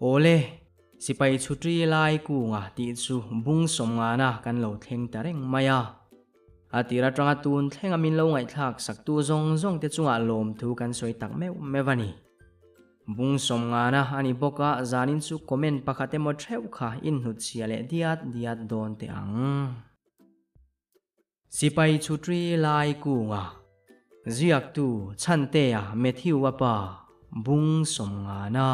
Awle, sipai chhutri lai kunga tih chu bung sawmngana kan lo thleng ta reng mai a. A tir atanga tun thlenga min lo ngaihthlak saktu zawng zawng te chungah lawmthu kan sawi tak meuh meuh a ni. Bung sawmngana a ni bawk a, zanin chu comment pakhat emaw theuh kha inhnutchhia leh diat diat dawn teh ang. Sipai chhutri lai kunga ziaktu Chhantea Matthew-a pa Bung sawmngana.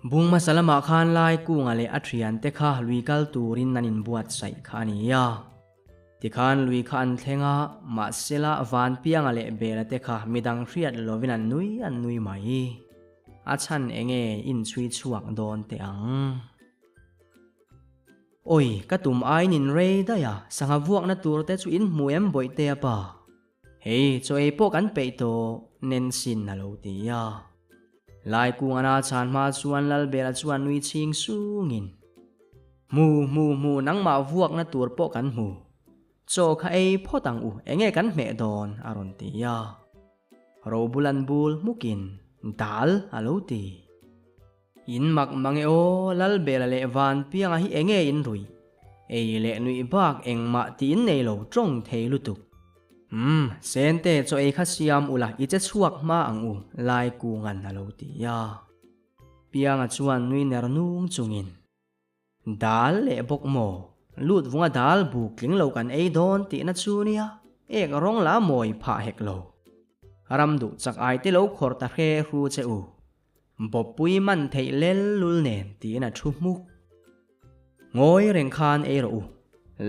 Bung hmasa lamah khan lai kunga leh a thiante kha lui kal turin an inbuatsaih kha a ni a. Tikhan lui kha an thleng a, mahsela Vanpianga leh Bela te kha midang hriat lovin an nui an nui mai. A chhan enge inchhui chhuak dawn teh ang. Oi, ka tum aiin in rei daih a, sangha vuakna tur te chu in hmu em Bawihtea pa? Hei, chaw ei pawh kan peih tawh, Nancy'n a lo ti a. Laikungana chhan hma chuan Lalbela chuan nui chhing sungin, Hmu, hmu, hmu, nangmah vuakna tur pawh kan hmu. Chaw kha ei phawt ang u, enge kan hmeh dawn? a rawn ti a. Robulan bul hmukin, Dal a lo ti. In mak mang e aw, Lalbela leh Vanpianga hi enge in ruih? Ei leh nuih bak engmah tih in nei lo tawng thei lutuk. Umm, Sente chaw ei kha siam ula i che chhuak hma ang u, Laikungan a lo ti a. Pianga chuan nui ner nung chungin. Dal leh bawk maw? Lut vunga dal buk tling lo kan ei dawn tihna chu nia, ek rawng la mawi phah hek lo. Ram duh chak ai te lo khawr ta hre hru che u. Bawppui man theih lel lul nen tiin a thu hmuk. Ngawi reng khan ei rawh u.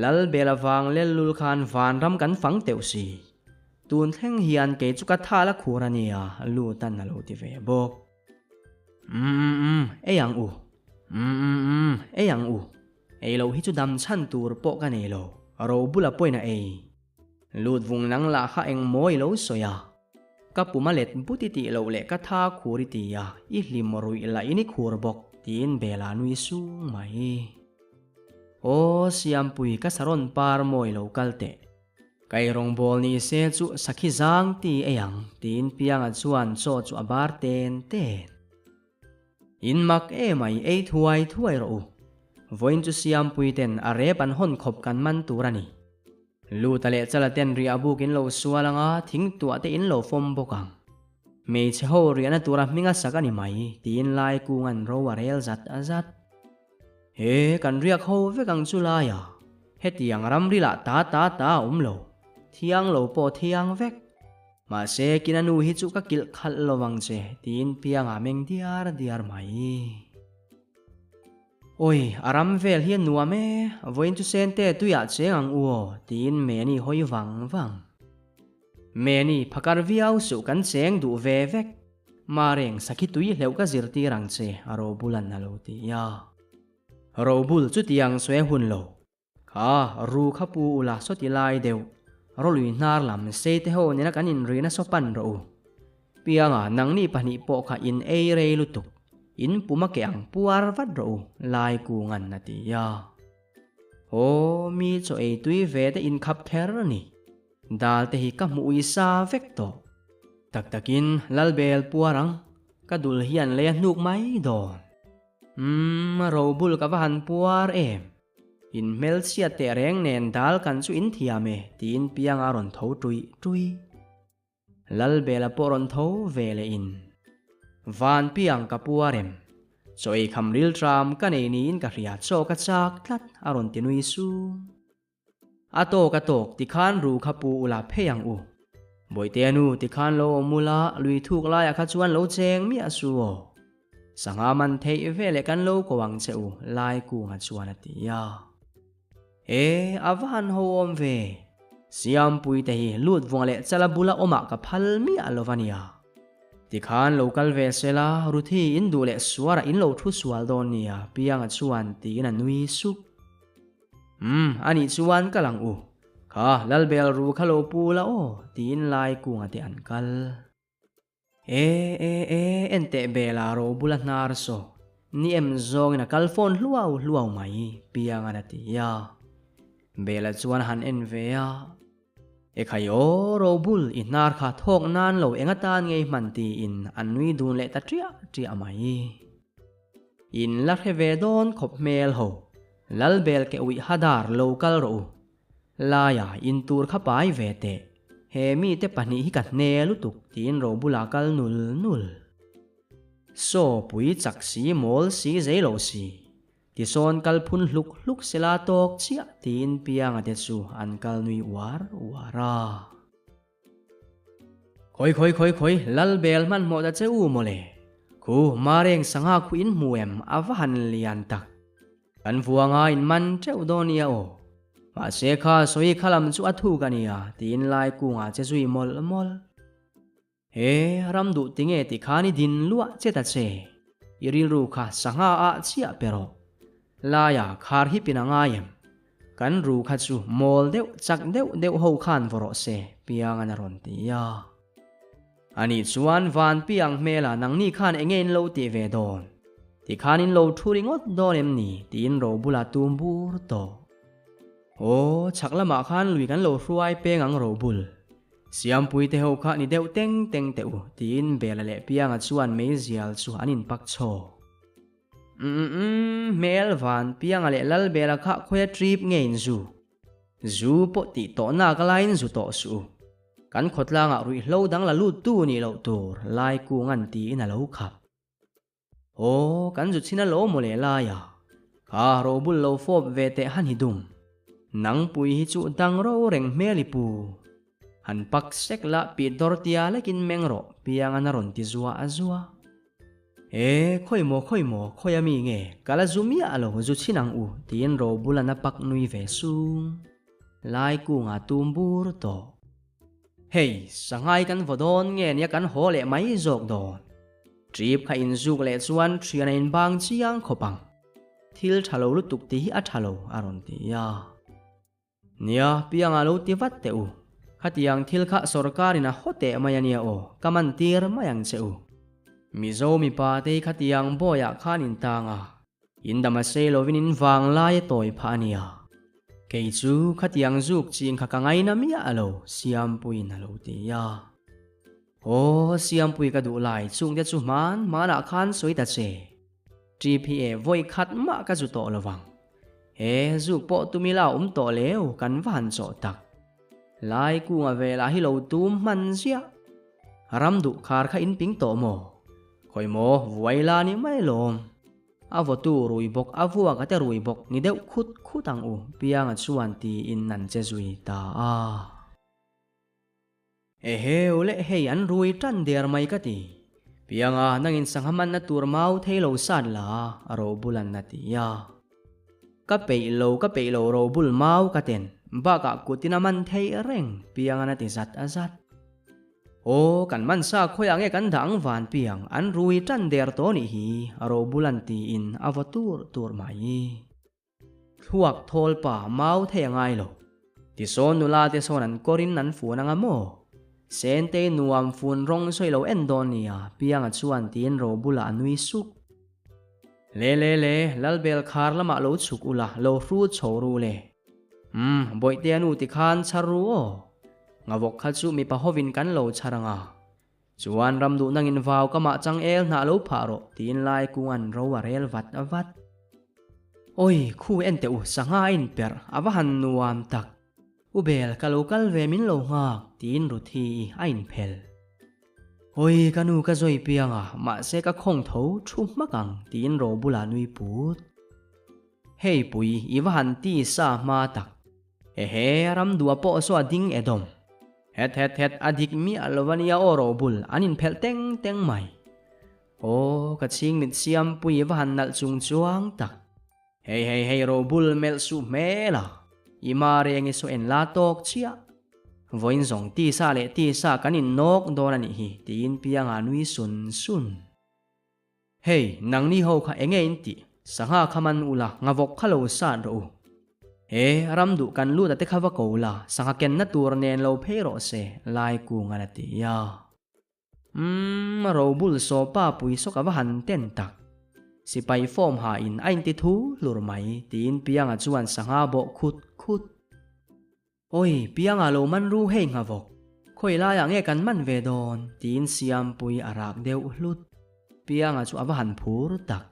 Lal bel avang lel lul khan vanram kan fang teuh si. Tun thleng hian kei chu ka thal a khur a nia, Lutan a lo ti ve bawk. Umm umm ei ang u. Umm umm ei ang u. Ei loh hi chu dam chhan tur pawh ka nei lo. Ro bula pawhin a ei. Lut vung nang lah kha eng maw i lo sawi a. Ka pum a let but i tih loh leh ka tha khur i ti a, i hlim ruih lah in i khur bawk tiin Bela nui sung mai. Aw Siampui ka saron par maw i lo kal teh. Kai rawngbâwl ni se chu sakhi zâng ti ei ang, tiin Pianga chuan chaw chu a bar ten ten. In mak emai ei thuai thuai rawh u. Vawiin chu Siampui ten a rep an hawn khawp kan man tur a ni. Luta leh Chala ten riah buk in lo sual anga thing tuah te in lo fawm bawk ang. Hmeichhe ho riahna tura hming a sak a ni mai, tiin Laikunga'n ro a rel zat zat. He kan riak ho vek ang chu lai a, hetiang ramri lah ta ta ta a awm lo, thiang lo pawh thiang vek. Mahse kina nu hi chu ka kilh khalh lo vang che tiin pianga meng diar diar mai. Oi, a ram vel hi a nuam e, vawiin chu sente tuiah cheng ang u aw tiin Meni hawi vang vang. Meni, phakar viau suh kan cheng duh ve vek. Mareng, sakhi tui hleuh ka zirtir ang che, a Robulan a lo ti a. Robul, chutiang sawi a hun lo. Kha, ru kha pu ula sawti lai deuh. Rawlui hnar lam sei te ho nena kan inrina saw pan rawh u. Pianga, nangni pahnih pawh kha in ei rei lutuk. In pum a keh ang puar vat rawh u, lai kungan a ti a. Aw, mi chaw ei tui ve te inkhap kher a ni. Dal te hi ka hmuh ui sa vek tawh. Tak takin Lalbel puar ang, ka dul hian lei a hnuk mai dawn. Umm, robul ka va han puar em. In hmelchhiat teh reng nen dal kan chu in thiam e, tiin Pianga a rawn tho tuih tuih. Lalbela pawh rawn tho ve leh in. Van Piang ka puar em. Chaw ei kham rilṭam ka nei niin ka hria chaw ka chak tlat a rawn ti nui sung. A tawk a tawk tikhan ru kha pu ula phei ang u. Bawihtea nu tikhan lo awm ula lui thuk laiah kha chuan lo cheng miah su aw. Sangha man theih veleh kan lo ko ang che u lai kunga chuan a ti a. E, a va han ho awm ve. Siampui te hi lut vunga leh chala bula awmah ka phal miah lo va nia. Tikhan lo kal ve sela Ruthi in duh leh suarah in lo thu sual dawn nia Pianga chuan tiin a nui sup. Umm, anih chuan kal ang u. Kha, Lalbel ru kha lo pu la aw, tiin lai kunga te an kal. E, e, e, enteh Bela ro bula hnar saw, ni em zawngin a kal phone hluau hluau mai, Piangan a ti a. Bela chuan a han en ve a. Ekhai aw, Robul, i hnar kha thawk nan lo eng atan ngei hman tiin an nui dun leh ta ṭiah ṭiah mai. In la hre ve dawn khawp hmel ho, Lalbel ke uih hadar lo kal rawh u. Laia in tur kha pai ve teh, he mite pahnih hi ka hne lutuk tiin Robula kal nul nul. Saw pui chak si mawl si zei lo si, Tisawn kal phun hluk hluk sela tawk chiah tiin Pianga te chu an kal nui uar uar a. Khawi khawi khawi khawi lal bel hmanhmawh ta che u mawle. Khu Mareng sangha khu in hmu em a va han lian tak. Kan vuanga in man teuh dawn nia aw. Mahse kha sawi kha lam chu a thuk a nia tiin Laikunga che zui mawlh mawlh. He ram duh tinge ti khan i din luah che ta che. I rilru kha sangha ah chiah pe rawh. Laia khar hi pin a ngai em? Kan ru kha chu mawl deuh chak deuh deuh ho khan vaw rawh se, Piangan a rawn ti a. Anih chuan van piang hmela nangni khan enge in lo tih ve dawn? Ti khan in lo thu ringawt dawn em ni? tiin ro bulah tum bur tawh. Aw, chhak lamah khan lui kan lo hruai peng ang ro bul. Siampui te ho kha ni deuh teng teng teh u, tiin Bela leh Pianga chuan meizial chu an inpak chhaw. Umm, hmel van Pianga leh Lalbela kha khawia trip nge in zu? Zu pawh tih tawh nak laiin zu tawh suh u. Kan khawtlangah ruihhlo dang la lut tu nih loh tur Laikung an tiin a lo khap. Aw, kan zu chhin a lo maw le lai a, kha robul lo fawp ve teh han hi dum. Nangpui hi chu dang ro reng hmel i pu. Han pak sek la pit dawr tia lekin meng rawh piangan a rawn ti zua a zua. E, khawi maw khawi maw khawi a mi nge ka la zu miah lo zu chhin ang u tiin robul an a pak nui ve sung. Lai kungah tum bur tawh. Hei, sanghai kan vaw dawn nge nia kan haw leh mai zawk dawn. Trip kha inzuk leh chuan thian a inbang chiang khawp ang. Thil tha lo lutuk tih hi a tha lo, a rawn ti a. Nia, pianga lo ti vat teh u. Khatiang thil kha sawrkarin a haw teh mai a nia aw, ka man tir mai ang che u. Mizo mipa te hi khatiang bawiah khan intang a. In dam a sei lovin in vang lai a tawi phah a nia. Kei chu khatiang zuk ching kha ka ngaina miah lo, Siampuiin a lo ti a. Aw, Siampui ka duh lai chungte chu hman hmanah khan sawi ta che. TPA vawi khat mah ka zu tawh lovang. He zuk pawh tumila awm tawh leu kan va han chawh tak. Lai kunga velah hi lo tum hman ziah. Ram duh khar kha in ping tawh maw? Khawi maw, vuai la ni mai lawm. A vawtu rui bawk, a vuak a te rui bawk ni deuh khut khut ang u, Pianga chuan tiin an che zui ta a. Eheu leh hei an rui tan der mai ka ti. Pianga nangin sangha manna tur mau thei lo sat la, a robulan a ti a. Ka peih lo, ka peih lo robul mau ka ten, bakah kutin a man theih reng, Piangan a ti zat a zat. Aw, kan man sa khawiah nge kan dah ang van piang, an rui tan der tawh nih hi, Robulan tiin a vaw tur tur mai. Thluak thawl pa mau thei a ngai lo. Tisawn nula te sawn an kawrin an fun anga maw? Sentei nuam fun rawng sawi lo en dawn nia, Pianga chuan tiin Robula a nui suk. Le le le, Lalbel khar lamah lo chhuk ula, lo hru chho ru le. Umm, Bawihtea nu ti khan chhar ru aw. Ngavawk kha chu mipa hovin kan lo chhar anga. Chuan ram duh nangin vau ka mah chang el hnah lo phah rawh tiin lai kung an ro a rel vat vat. Awi, khu en teh u, sangha a inperh, a va han nuam tak. U Bel, ka lo kal ve min lo nghak, tiin Ruthi i a inphel. Awi, ka nu ka zawi piang a, mahse ka khawng tho thu hmak ang, tiin ro bulah nui put. Hei pui, i va han ti sa hma tak. Ehe, ram duah pawh saw a ding e dawm. Het het het, a dik miah lo a nia aw robul, an inphelh teng teng mai. Aw, ka chhingmit siampui i va han nalh chung chuang tak. Hei hei hei robul melh suh hmel a, i ma reng i saw en la tawk chiah. Vawiin zawng tisa leh tisa kan innawk dawn a nih hi, tiin Pianga nui sun sun. Hei, nangni ho kha enge in tih? Sangha kha man ula, ngavawk kha lo sat rawh u. He, ram duh kan lut a te kha va ko la, sangha kenna tur nen lo phei rawh se, lai kung a la ti a. Umm, robul saw pa pui saw ka va han ten tak. Sipai form ha in a inti thu hlur mai, tiin Pianga chuan sangha bawh khut khut. Awi, Pianga lo man ru hei nghavawk, khawi laiah nge kan man ve dawn? tiin Siampuii a rak deuh hlut. Pianga chu a va han phur tak.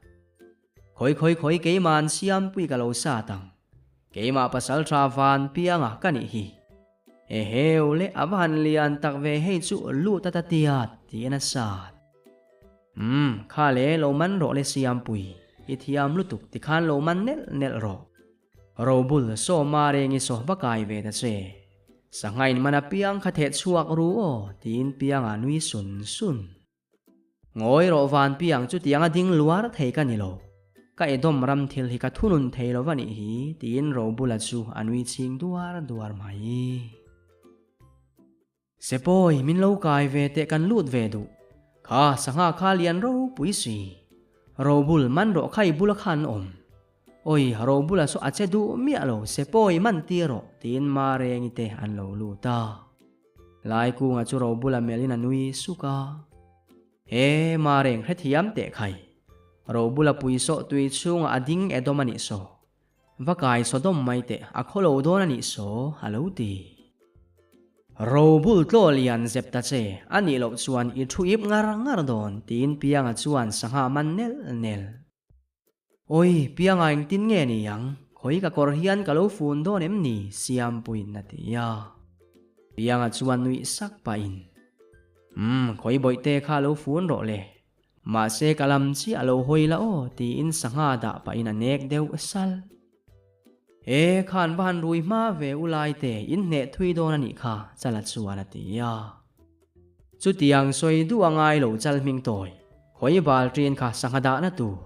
Khawi khawi khawi keima'n Siampuii ka lo sat ang. Keimah pasal tha van Pianga ka nih hi. Eheu le a va han lian tak ve hei chu lut a ta tiat tiin a sat. Umm, kha le lo man rawh le Siampui, i thiam lutuk tikhan lo man nelh nelh rawh. Robul sawma reng i saw va kai ve ta che. Sanghain man apiang kha theh chhuak ru aw tiin pianga nui sun sun. Ngawi rawh van piang chutianga ding luar thei ka ni lo. Ka Edom ram thil hi ka thunun thei lo va nih hi tiin Robula chu a nui chhing duar duar mai. Sepawi min lo kai ve teh kan lut ve duh. Kha sangha kha lian ropui si. Robul man rawh kha i bula khan awm. Awi Robula saw a che duh miah lo Sepawi man tir rawh tiin Marengi te an lo lut a. Laikunga chu Robula melhin a nui suk a. He Mareng hrethiam teh khai. Robula pui sawh tui chhungah a ding e dawm a nih saw. Va kai Sodom mai teh, a khaw lo dawn a nih saw, a lo ti. Robul tlaw lian zep ta che, a nih loh chuan i thu ip ngar ngar dawn, tiin Pianga chuan sangha man nel nel. Awi, Pianga engtin nge ni ang, khawi ka kawr hian ka lo fun dawn em ni, Siampuiin a ti a. Pianga chuan nuih sak pahin, Umm, khawi bawihte kha lo fun rawh le, Mahse ka lam chiah lo hawi la aw tiin sangha dah pahin a nek deuh sal. E khan va han rui hma ve u lai te in hneh thui dawn a nih kha Chala chuan a ti a. Chutiang sawi duh a ngai lo Chal hming tawi, khawi bal ṭin kha sangha dahna tur.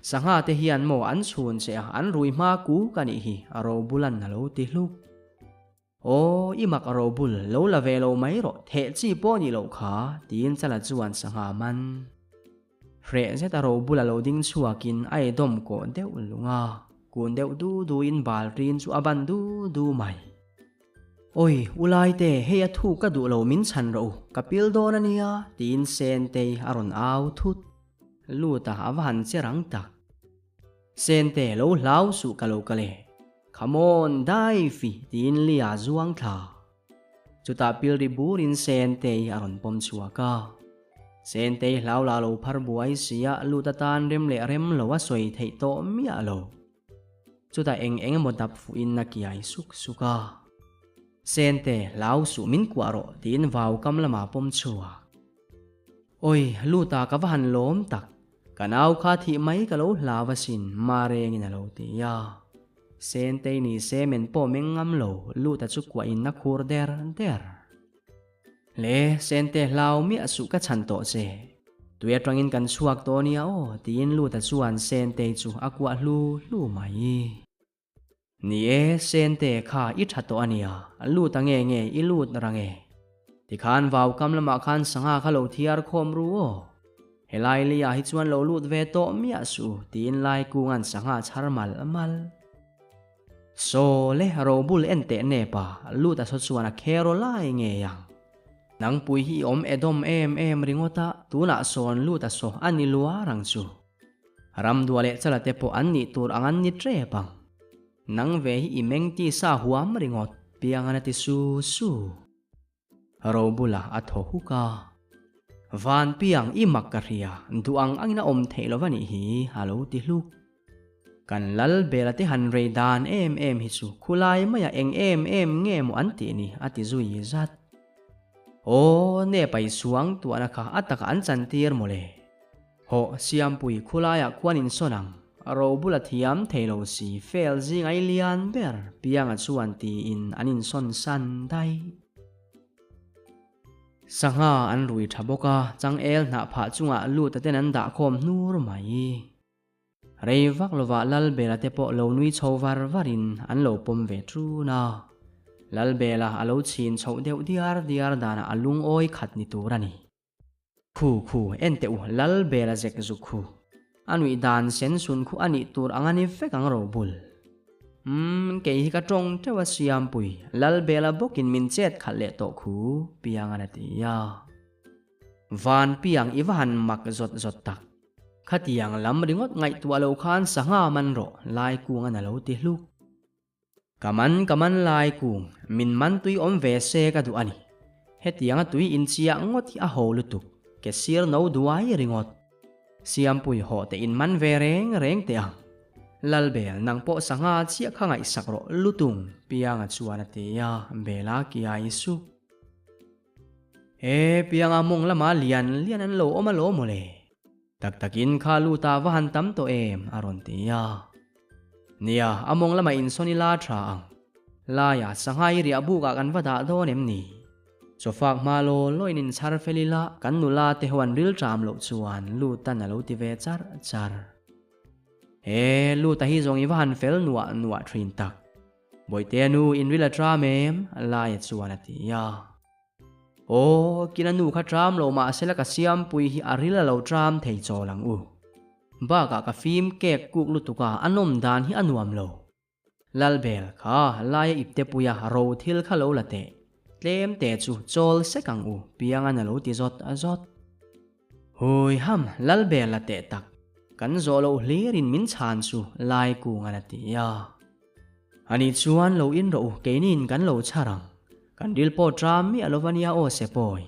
Sangha te hian maw an chhun che a an rui hma kuk a nih hi a robulan a lo ti hluk. Aw, i mak ro bul, lo la ve lo mai rawh, theh chi pawh nih loh kha, tiin Chala chuan sangha man. Hreh zet a ro bula lo ding chhuakin a ei dawm kawh deuh lung a, kun deuh du du in bal rin chu a ban du du mai. Awi, u Laite, hei a thu ka duh lo min chhan rawh u, ka pil dawn a nia, tiin Sentei a rawn au thut. Lut a, a va han che rang tak. Sente lo hlau suh ka lo kal e. Come on, dive i tiin Lia zuang thla. Chutah pilri burin Sentei a rawn pawm chhuak a. Sentei hlau lah lo phar buai sia lut atan rem leh rem lo a sawi theih tawh miah lo. Chutah eng eng emaw dap fuhin a kiai suk suk a. Sente, hlau suh min kuah rawh tiin vau kam lamah pawm chhuak. Awi, Luta ka va han lawm tak. Ka nau kha thih mai ka lo hlau asin, Marengin a lo ti a. Sentei ni se men pawh meng ngam lo, Luta chu kuahin a khur der der. Le, Sente hlau miah suh ka chhan tawh che. Tui atangin kan chhuak tawh nia aw, tiin Luta chuan Sentei chu a kuah hlu hlu mai. Ni e, Sente kha i tha tawh a nia, lut a nge nge i lut rang e. Tikhan vau kam lamah khan sangha kha lo thiar khawm ru aw. Helai leiah hi chuan lo lut ve tawh miah suh tiin lai kunga'n sangha chhar mal mal. Saw le, robul en teh nep a, lut a saw chuan a kher aw lai ngei ang. Nangpui hi i awm edawm em em ringawt a, tunah sawn lut a saw a ni luar ang chu. Ramdua leh Chala te pawh an nih tur ang an ni tep ang. Nang ve hi i meng ti sa huam ringawt, Piangan a ti su su. Robula a thaw huk a. Van Piang i mak ka hria, duh ang angin a awm theih lo va nih hi, a lo ti hluk. Kan lal bela te han rei dan em em hi chu khulai maia eng em em nge maw an tih ni, a ti zui zat. Aw, ne pai suang tuahna kha a takah an chantir mawle. Hawh, Siampui khulaiah khuan insawn ang, ro bula thiam thei lo si fel zing ai lian ber Pianga chuan tiin an insawn san daih. Sangha an rui tha bawk a, changel hnah phah chungah lut a ten an dah khawm hnur mai. Rei vak lovah Lalbela te pawh lo nui chho var varin an lo pawm ve ṭun a. Lalbela a lo chhin chhoh deuh diar diar danah a lungawi khat ni tur a ni. Khu khu, en teh u, lal bel a zek zuk khu. A nuih dan sen sun khu a nih tur ang a ni vek ang ro bul. Umm, kei hi ka tawng teuh a Siampui, lal bel a bawkin min chet khalh leh tawh khu, Piangan a ti a. Van Piang i va han mak zawt zawt tak. Khatiang lam ringawt ngaihtuah lo khan sangha man rawh, Laikungan a lo ti hluk. Ka man ka man lai kung, min man tui awm ve se ka duh a ni. Hetianga tui inchiah ngawt hi a ho lutuk, ke sir no duai ringawt. Siampui haw te in man ve reng reng teh ang. Lalbel nang pawh sangha chiah kha ngaihsak rawh lutung, Pianga chuan a ti a, Bela kiai sup. He Pianga mawng lama lian lian an lo awm alawm mawle. Tak takin kha luta va han tam tawh em? a rawn ti a. Nia, a mawng lamah insawn ila tha ang. Laia sangha i riah bukah kan va dah dawn em ni? Chawfak hma law lawin inchhar fel ila kan nula te ho an ril ṭam loh chuan lutan a lo ti ve char char. He, luta hi zawng i va han fel nuah nuah ṭhin tak. Bawihtea nu inril a ṭam em? Laia chuan a ti a. Aw, kina nu kha ṭam lo mahsela ka siampui hi a ril a lo ṭam thei chawl ang u. Bakah ka fim kek kuk lutuk a, a nawm dan hi a nuam lo. Lalbel kha laia iptepuia ro thil kha lo la teh. Tlem te chu chawl sek ang u, Piangan a lo ti zawt zawt. Hui ham, Lalbel la teh tak. Kan zawh loh hlirin min chhan chu Laikungan a ti a. Ani chuan lo in rawh u, keiniin kan lo chhar ang. Kan ril pawh ṭam miah lo va nia aw se pawi.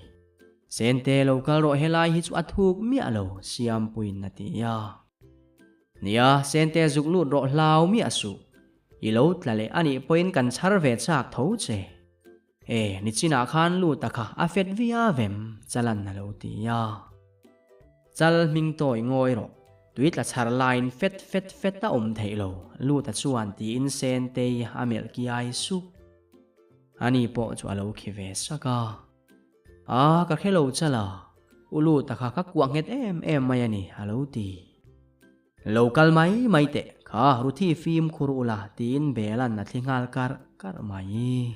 Sente lo kal rawh helai hi chu a thuk miah lo, Siampuiin a ti a. Nia, Sente zuk lut rawh hlau miah suh. I lo tla leh anih pawhin kan chhar ve chak tho che. E, nichinah khan lut a kha a fet viau em? Chalan a lo ti a. Chal hming tawi ngawi rawh. Tui tla chhar laiin fet fet fet a awm theih lo, Luta chuan tiin Sentei a melh kiai sup. Ani pawh chu a lo khi ve sak a. A, ka hre lo chal a, U Luta kha ka kuah nghet em em mai a ni, a lo ti. Lo kal mai mai teh, kha Ruthi fimkhur ula tiin Bela'n a thli nghal karh karh mai.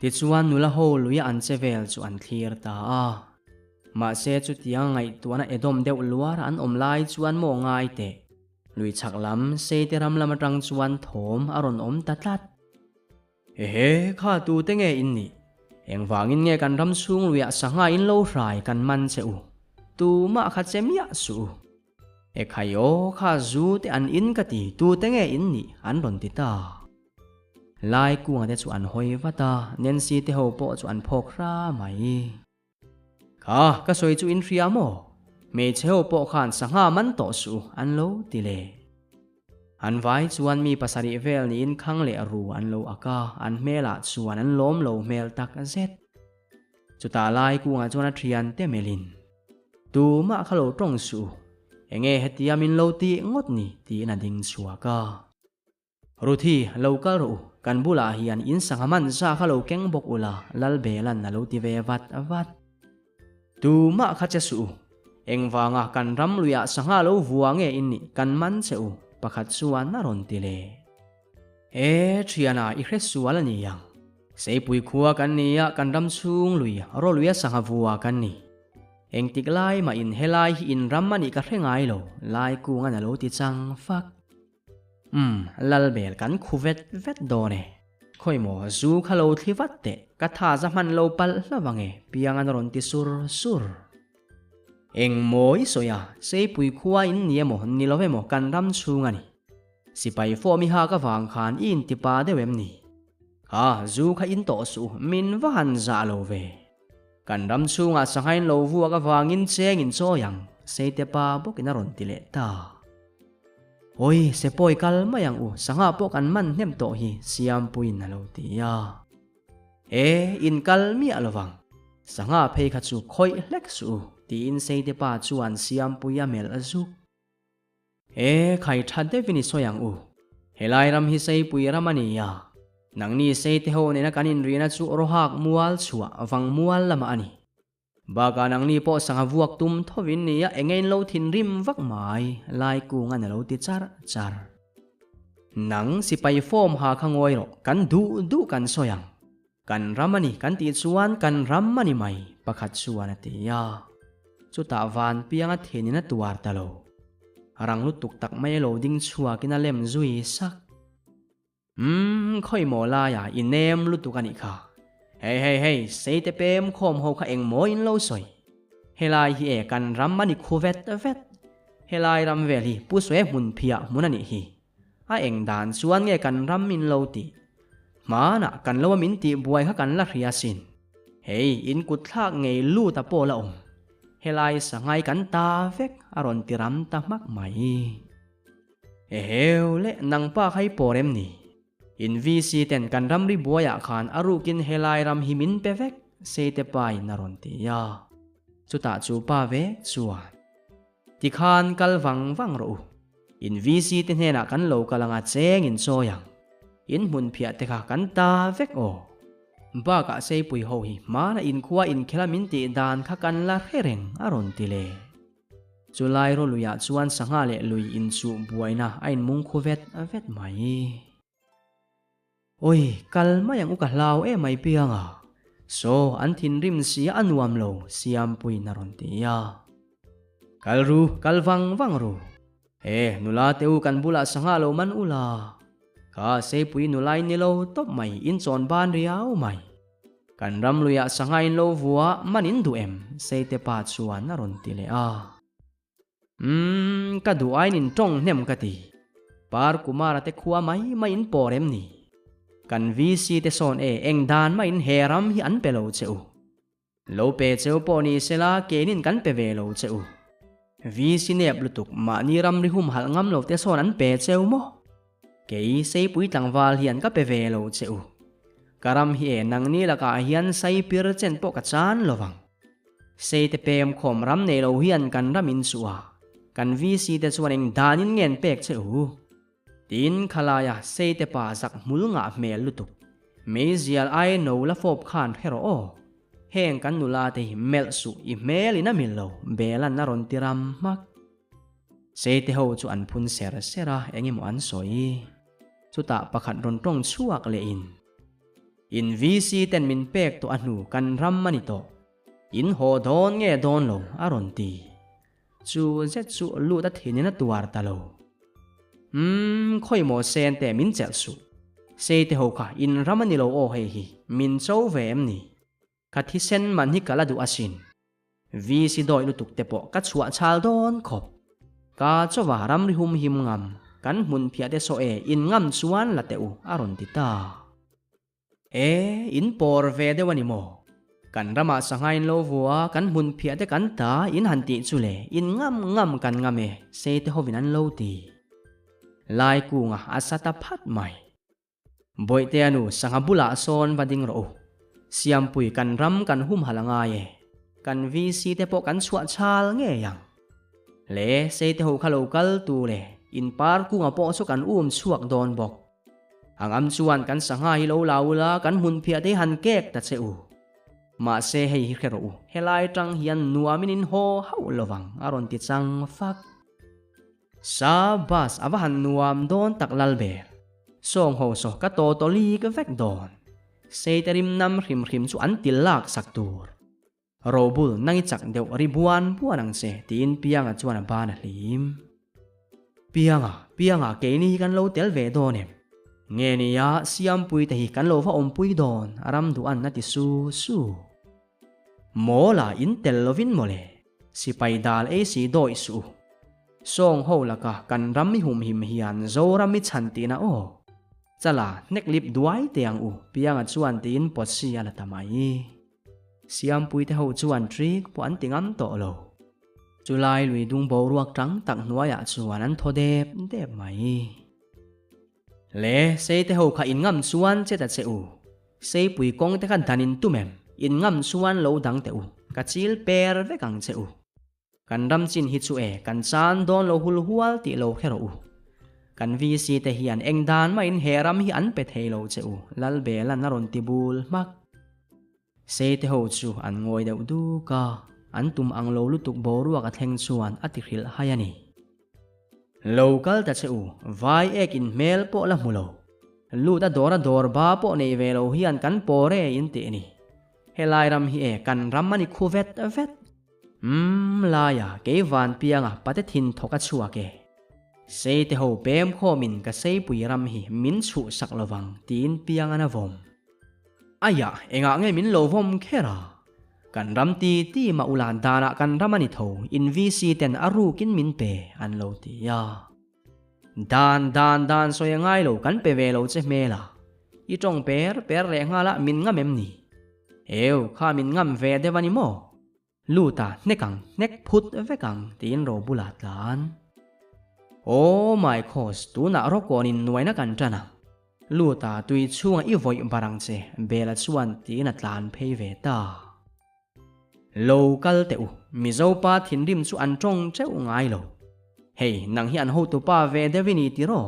Tichuan nula ho luia an che vel chu an thlir ta a. Mahse chutiang ngaihtuahna Edom deuh luar an awm lai chuan maw ngai teh. Lui chhak lam Seite ram lam atang chuan thawm a rawn awm ta tlat. Ehe, kha tute nge in nih? Engvangin nge kan ram chhung luiah sangha in lo hrai kan man che u? Tumah kha che miah suh u. Ekhai aw, kha zu te an in ka ti, tute nge in nih? an rawn ti ta. Lai kunga te chu an hawi vat a, Nancy te ho pawh chu an phawk hra mai. Kha, ka sawi chu in hria maw? Hmeichhe ho pawh khan sangha man tawh suh u, an lo ti le. An vai chuan mi pasarih vel niin khang leh ru an lo ak a, an hmelah chuan an lawm lo hmel tak zet. Chutah lai kungah chuan a thian te melhin, Tumah kha lo tawng suh u, enge hetia min lo tih ngawt ni? tiin a ding chhuak a. Ruthi, lo kal rawh u, kan bulah hian in sangha man za kha lo keng bawk ula, Lalbela'n a lo ti ve vat vat. Tumah kha che suh u, engvanga kan ram luiah sangha lo vua nge in nih kan man che u, pakhat chuan a rawn ti le. E, thiana i hre sual a ni ang. Seipui khua kan ni a, kan ram chhung lui, rawluia sangha vua kan ni. Engtik lai mah in helai hi in ram a nih ka hre ngai lo, Laikunga'n a lo ti chang fak. Umm, Lalbel kan khu vet vet dawn e. Khawi maw, zu kha lo thli vat teh, ka tha za hman lo palh hlauh ang e, piang an rawn ti sur sur. Eng maw i sawi a, Seipui khua in ni emaw, ni lo emaw kan ram chhung a ni. Sipai form i hak avang khan i inti pa deuh em ni? Kha, zu kha in tawh suh, min va han zah lo ve. Kan ram chhungah sanghain lo vuak avangin cheng in chawi ang, Seite pa bawkin a rawn ti leh ta. Awi, Sepawi kal mai ang u, sangha pawh kan man hnem tawh hi, Siampuiin a lo ti a. E, in kal miah lo vang, sangha phei kha chu khawih hlek suh u, tiin Seite pa chuan Siampui a melh zuk. E, khai tha deuhin i sawi ang u. Helai ram hi Seipui ram a ni a. Nangni Seite ho nena kan inrihna chu Rawhak mual chhuah vang mual lamah a ni. Bakah nangni pawh sangha vuak tum thovin nia enge in lo thinrim vak mai, Laikunga'n a lo ti char char. Nang sipai form ha kha ngawi rawh, kan duh duh kan sawi ang. Kan ram a ni kan tih chuan kan ram a ni mai, pakhat chuan a ti a. Chutah van pianga thinin a tuar ta lo. Rang lutuk tak mai a lo ding chhuakin a lem zui sak. Umm, khawi maw laiah i nem lutuk a nih kha. Hei hei hei, seite pem khawm ho kha eng maw in lo sawi. Helai hi e kan ram a ni khu vet vet. Helai ram vel hi Pu Sue hmun phiah hmun a nih hi. A eng dan chuan nge kan ram min lo tih? Hmanah kan lo a min tih buai kha kan la hria sin. Hei, in kut thlak ngei lut a pawh la awm. Helai sangai kan ta vek a rawn ti ram ta hmak mai. Eheu le, nang pa kha i pawr em ni? In VC ten kan ramri buaiah khan a rukin helai ram hi min pe vek, Seite pa in a rawn ti a. Chutah chu pa vek chuan. Tikhan kal vang vang rawh u. In VC te hnenah kan lo kal anga cheng in chawi ang. In hmun phiah te kha kan ta vek aw. Bakah Seipui ho hi hmana inkhua inkhela min tih dan kha kan la hre reng a rawn ti le. Chulai rawluiah chuan sangha leh lui inchuh buaina a inmung khu vet vet mai. Oi, kal mai ang u ka hlau em mai piang a. Saw, an thinrim si a nuam lo, Siampuiin a rawn ti a. Kal ru, kal vang vang ru. E, nula te u kan bulah sangha lo man ula. Kha Seipui nula in ni lo tawp mai, in chawn ban riau mai. Kan ram luiah sangha in lo vua, man in duh em? Seite pa chuan a rawn ti leh a. Umm, ka duh aiin in tawng hnem ka ti. Par Kumara te khua mai mai in pawr em ni? Kan VC te sawn e, eng dan mah in he ram hi an pe lo che u. Lo pe cheu pawh ni sela keinin kan pe ve lo che u. VC nep lutuk mahni ram ri humhalh ngam lo te sawn an pe cheu maw? Kei Seipui tlangval hian ka pe ve lo che u. Ka ram hi e nangni lakah hian saipir chen pawh ka chan lo vang. Seite pem khawm ram nei lo hian kan ram in chu a, kan VC te chuan eng danin nge an pek che u? Tiin khalaia Seite pa zak hmul ngah hmel lutuk. Meizial ai no la fawp khan hre rawh aw. Heng kan nula te hi melh suh i hmel in a mil lo, Belan a rawn ti ram hmak. Seite ho chu an phun ser ser a, eng emaw an sawi. Chutah pakhat rawn tawng chhuak leh in. In VC ten min pek tawh a hnu kan ram a ni tawh. In haw dawn nge dawn lo a rawn ti. Chu zet chu lut a thinin a tuar ta lo. Umm khawi maw sen te min chelh suh. Sei te ho kha in ram a ni lo aw hei hi min cho ve em ni? Ka thisen man hi ka la duh asin. VC dawi lutuk te pawh ka chhuah chhal dawn khawp. Ka chawva ramri hum him ngam, kan hmun phiah te saw e in ngam chuan la teh u a rawn ti ta. E, in pawr ve deuh a ni maw? Kan ramah sangha in lo vua, kan hmun phiah te kan ta in han tih chu le, in ngam ngam kan ngam e, sei te hovin an lo ti. Lai kunga a sa ta phat mai. Bawihtea nu sangha bulah sawn va ding rawh u. Siampui kan ram kan humhalh a ngai e. Kan VC te pawh kan chhuah chhal ngei ang. Le Seite ho kha lo kal tu le in par kunga pawh chu kan um chhuak dawn bawk. Ang am chuan kan sangha hi lo la ula kan hmunphiah te hi han kek ta che u. Mahse hei hi hre rawh u, helai tang hian nuamin in haw hauh lovang a rawn ti chang fak. Sa bus a va han nuam dawn tak lal ber. Sawng ho saw ka taw taw lik vek dawn. Seite rim nam hrim hrim chu an til lak sak tur. Robul nang i chak deuh ri buan buan ang che tiin Pianga chuan a ban a hlim. Pianga, Pianga keini hi kan lo tel ve dawn em? Nge nia Siampui te hi kan lo va awmpui dawn a ram duh an a ti su su. Mawla in tel lovin mawle, sipai dal ei si dawih suh u. Sawng ho laka kan ram i humhim hian Zoram i chhan tihna aw. Chala hnek lip duai teh ang u, Pianga chuan tiin pawt si a la ta mai. Siampui te ho chuan trick pawh an ti ngam tawh lo. Chulai lui dung boruak tang tak hnuaiah chuan an thaw dep dep mai. Le, Seite ho kha in ngam chuan che ta che u. Seipui kawng te kha dan in tum em? In ngam chuan lo dang teh u. Ka chil per vek ang che u. Kan ram chin hi chu e, kan chan dawn lo hul hual tih lo hre rawh u. Kan VC te hian eng dan mahin he ram hi an pe thei lo che u, Lalbelan a rawn ti bul hmak. Seite ho chu an ngawi deuh duk a, an tum ang lo lutuk boruak a thleng chuan a ti hrilh hai a ni. Lo kal ta che u, vai ek in hmel pawh la hmu lo. Lut a dawr a dawr ba pawh nei ve lo hian kan pawr e in tih a ni. Helai ram hi e kan ram a ni khu vet vet. Umm laia kei van pianga pate thin thawk a chhuak e. Seite ho pem khawmin ka seipui ram hi min chhuh sak lovang tiin piang an a vawm. Aiah, engah nge min lo vawm kher a? Kan ram ti ti mah ulan danah kan ram a ni tho, in VC ten a rukin min pe, an lo ti a. Dan dan dan sawi a ngai lo kan pe ve lo che hmel a. I tawng per per leh nghal a min ngam em ni? Eu kha min ngam ve deuh a ni maw? Lut a hnek ang hnek phut vek ang tiin ro bulah tlan. Oh my khos tunah rawkawn in nuaina kan tan ang. Lut a tui chhunga i vawih bar ang che Bela chuan tiin a tlan phei ve ta. Lo kal teh u, Mizo pa thinrim chu an tawng teuh ngai lo. Hei nang hi an hotu pa ve deuh i ni tiraw?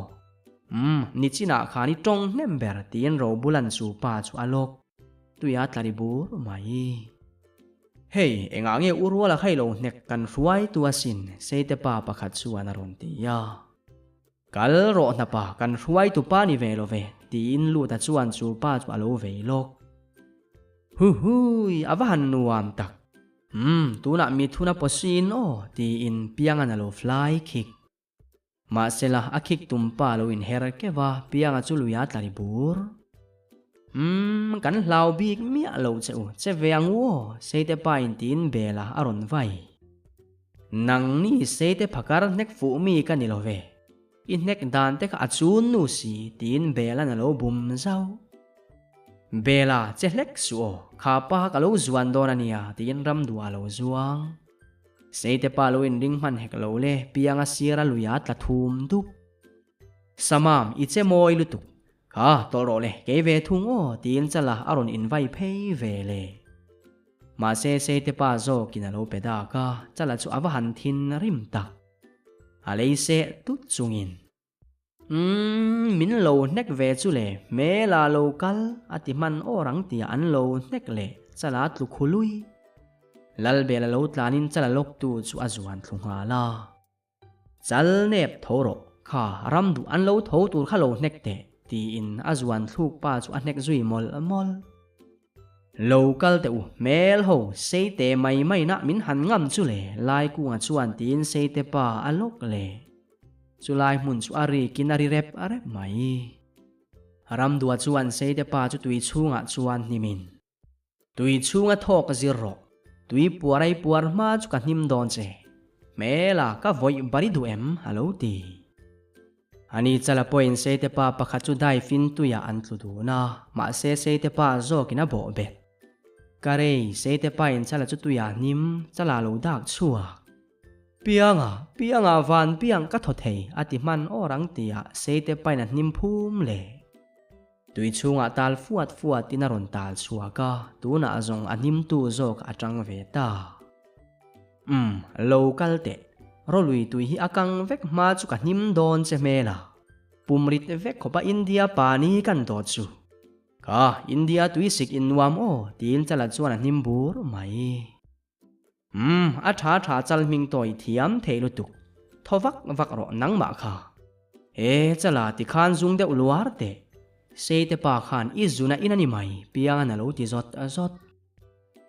Umm nichinah khan i tawng hnem ber tiin ro bulan chu pa chu a lawk. Tuia tla ri bur mai. Hei, engah nge u ruala kha i lo hnek kan hruai tu asin, Seite pa pakhat chuan a rawn ti a. Kal rawh hna pa, kan hruai tu pa ni ve lo ve, tiin Luta chuan chu pa chu a lo vei lawk. Huhui, a va han nuam tak. Umm, tunah mithuna pawsiin aw, tiin Piangan a lo fly kick. Mahsela, a khik tum pa lo inher keuh a, Pianga chu lui a tla ri bur. Umm, kan hlau bik miah lo che u, che ve ang u aw, Seite pa in tiin bel a a rawn vai. Nang ni Seite phakar hnek fuh mi ka ni lo ve. I hnek dan te kha a chun nu si, tiin Bela'n a lo bum zauh. Bela, che hlek suh aw, kha pa ka lo zuan dawn a nia, tiin Ramdua a lo zuang. Seite pa lo inring hman hek lo le, pianga sira luia tla thum dup. Samam, i che mawi lutuk. Kha, tawlh rawh le, kei ve thung aw, tiin chala a rawn invai phei ve le. Mahse Seite pa zawkin a lo pe dak a, chala chu a va han thin rim tak. A lei seh tut chungin. Umm, min lo hnek ve chu le, hmela lo kal a ti hman awr ang tia an lo hnek leh chala tlu khului. Lalbela lo tlanin chala lawktu chu a zuan thlu nghal a. Chal nep tho rawh, kha ram duh an lo tho tur kha lo hnek teh, tiin a zuan thluk pa chu a hnek zui mawlh mawlh. Lo kal teh u, hmel ho, Seite mai mai nah min han ngam chu le, Laikunga chuan tiin Seite pa a lawk le. Chulai hmun chu a rikin a ri rep rep mai. Ramdua chuan Seite pa chu tui chhungah chuan hnimin, Tui chhunga thawk zir rawh, tui puar ai puar hma chu ka hnim dawn che. Hmela ka vawih bari duh em? a lo ti. Ani chala pawhin Seite pa pakhat chu dive-in tuiah an tlu dun a, mahse Seite pa zawkin a bawh bet. Ka rei, Seite pain chala chu tuiah hnim, chala lo dak chhuak. Pianga, Pianga van piang ka thaw thei a ti hman awr ang tia Seite pain a hnim phum le. Tui chhungah tal fuat fuatin a rawn tal chhuak a, tunah zawng a hnimtu zawk a tang ve ta. Umm, lo kal teh. Rawlui tui hi a kang vek hma chu ka hnim dawn che hmel a. Pumrit vek khawpa India pa ni kan dawt chu. Ka India tui sik in nuam aw tiin chala chuan a hnim bur mai. Umm, a tha tha chal hming tawi thiam thei lutuk. Thaw vak vak rawh nangmah kha. E chala ti khan zung deuh luar teh. Seite pa khan i zuna in a ni mai, piangan a lo ti zawt zawt.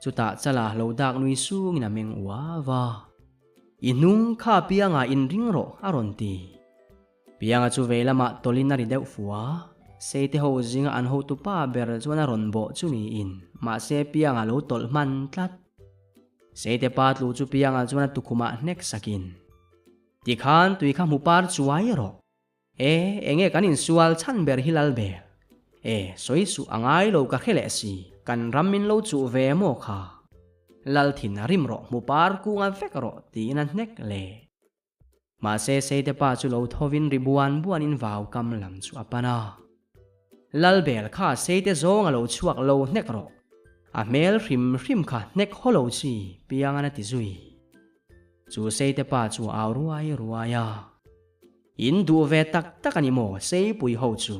Chutah chala lo dak nui sungin a meng uau a. I hnung kha pianga inring rawh a rawn ti. Pianga chu vei lamah tawlin a ri deuh fu a, Seite ho zinga an hotu pa ber chuan a rawn bawh chu niin, mahse Pianga lo tawlh hman tlat. Seite pa tlu chu Pianga chuan a tukhumah hnek sakin, Tikhan tui kha hmu par chuai rawh. E, enge kan insual chhan ber hi lal ber. E, sawi suh a ngai lo ka hre leh si, kan ram min lo chuh ve maw kha. Lal thin a rim rawh, hmu par kunga vek rawh, tiin a hnek le. Mahse Seite pa chu lo thovin ri buan buanin vau kam lam chu a pan a. Lalbel kha Seite zawng a lo chhuak lo hnek rawh. A hmel hrim hrim kha hnek haw lo chi piangan a ti zui. Chu Seite pa chu a au ruai ruai a. In duh ve tak tak a ni maw Seipui ho chu.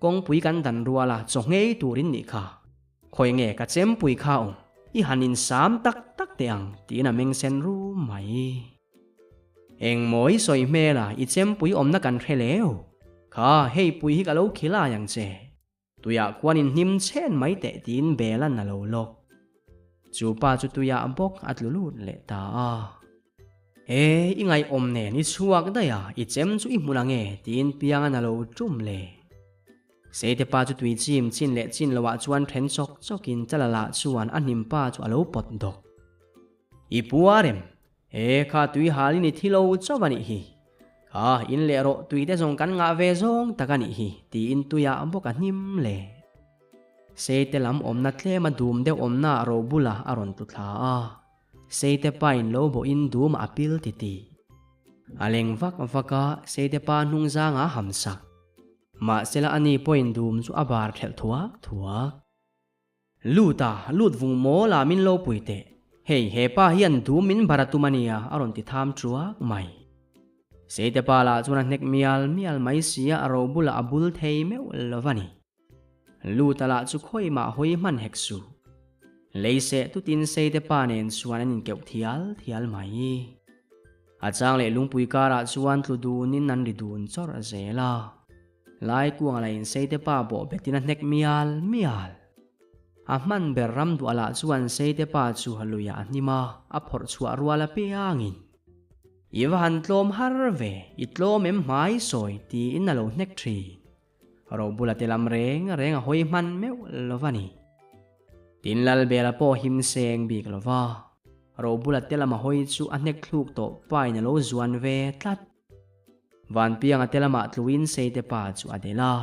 Kawngpui kan dan rual a chaw ngei turin nih kha. Khawi nge ka chempui kha awm i han insam tak tak teh ang tiin a meng sen rum mai. Engmaw i sawi hmel a i chempui awmna kan hre leu. Kha hei pui hi ka lo khilai ang che. Tuiah khuan in hnim chhen mai teh tiin Belan a lo lawk. Chu pa chu tuiah bawk a tlu lut leh ta a. E, i ngaihawm nen i chhuak daih a, i chem chu i hmun ang e tiin Piangan a lo tum le. Seite pa chu tui chim chin leh chin loah chuan then chawk chawkin Chalala chuan a hnim pa chu a lo pawt dawk. I puar em? E, kha tui halin i thi lo chauh a nih hi. Kha, in leh rawh tui te zawng kan ngah ve zawng tak a nih hi, tiin tuiah bawk a hnim le. Seite lam awmna tlema dum deuh awmna ro bulah a rawn tlu thla a. Seite pain lo bawhin dum a pil titih. A leng vak vak a, Seite pa hnungzanga ham sak. Mahsela ani pawhin dum chu a bar thelh thuak thuak. Lut a, lut vung mawl a min lo pui teh. Hei, he pa hian dum min bar a tum a nia, a rawn ti tham thuak mai. Seite pa lah chuan a hnek mial mial mai sia, a ro bulah a bul thei meuh lo va ni. Luta lah chu khawi mah hawi hman hek suh. Lei seh tutin Seite pa nen chuan an inkeuh thial thial mai. A chang leh lungpui karah chuan tlu dunin an ri dun chawrh zel a. Lai kuang lah in Seite pa bawh betin a hnek mial mial. A hman ber ram duah lah chuan Seite pa chu luiah a hnim a, a phawrh chhuah rual apiangin. I va han tlawm har ve, i tlawm em hmai sawi tiin a lo hnek thin. Robula te lam reng reng a hawi hman meuh lo va ni. Tin Lalbela pawh him seng bik lo va. Robula te lam a hawi chu a hnek thluk tawh pain a lo zuan ve tlat. Vanpianga te lamah tluin Seite pa chu a del a.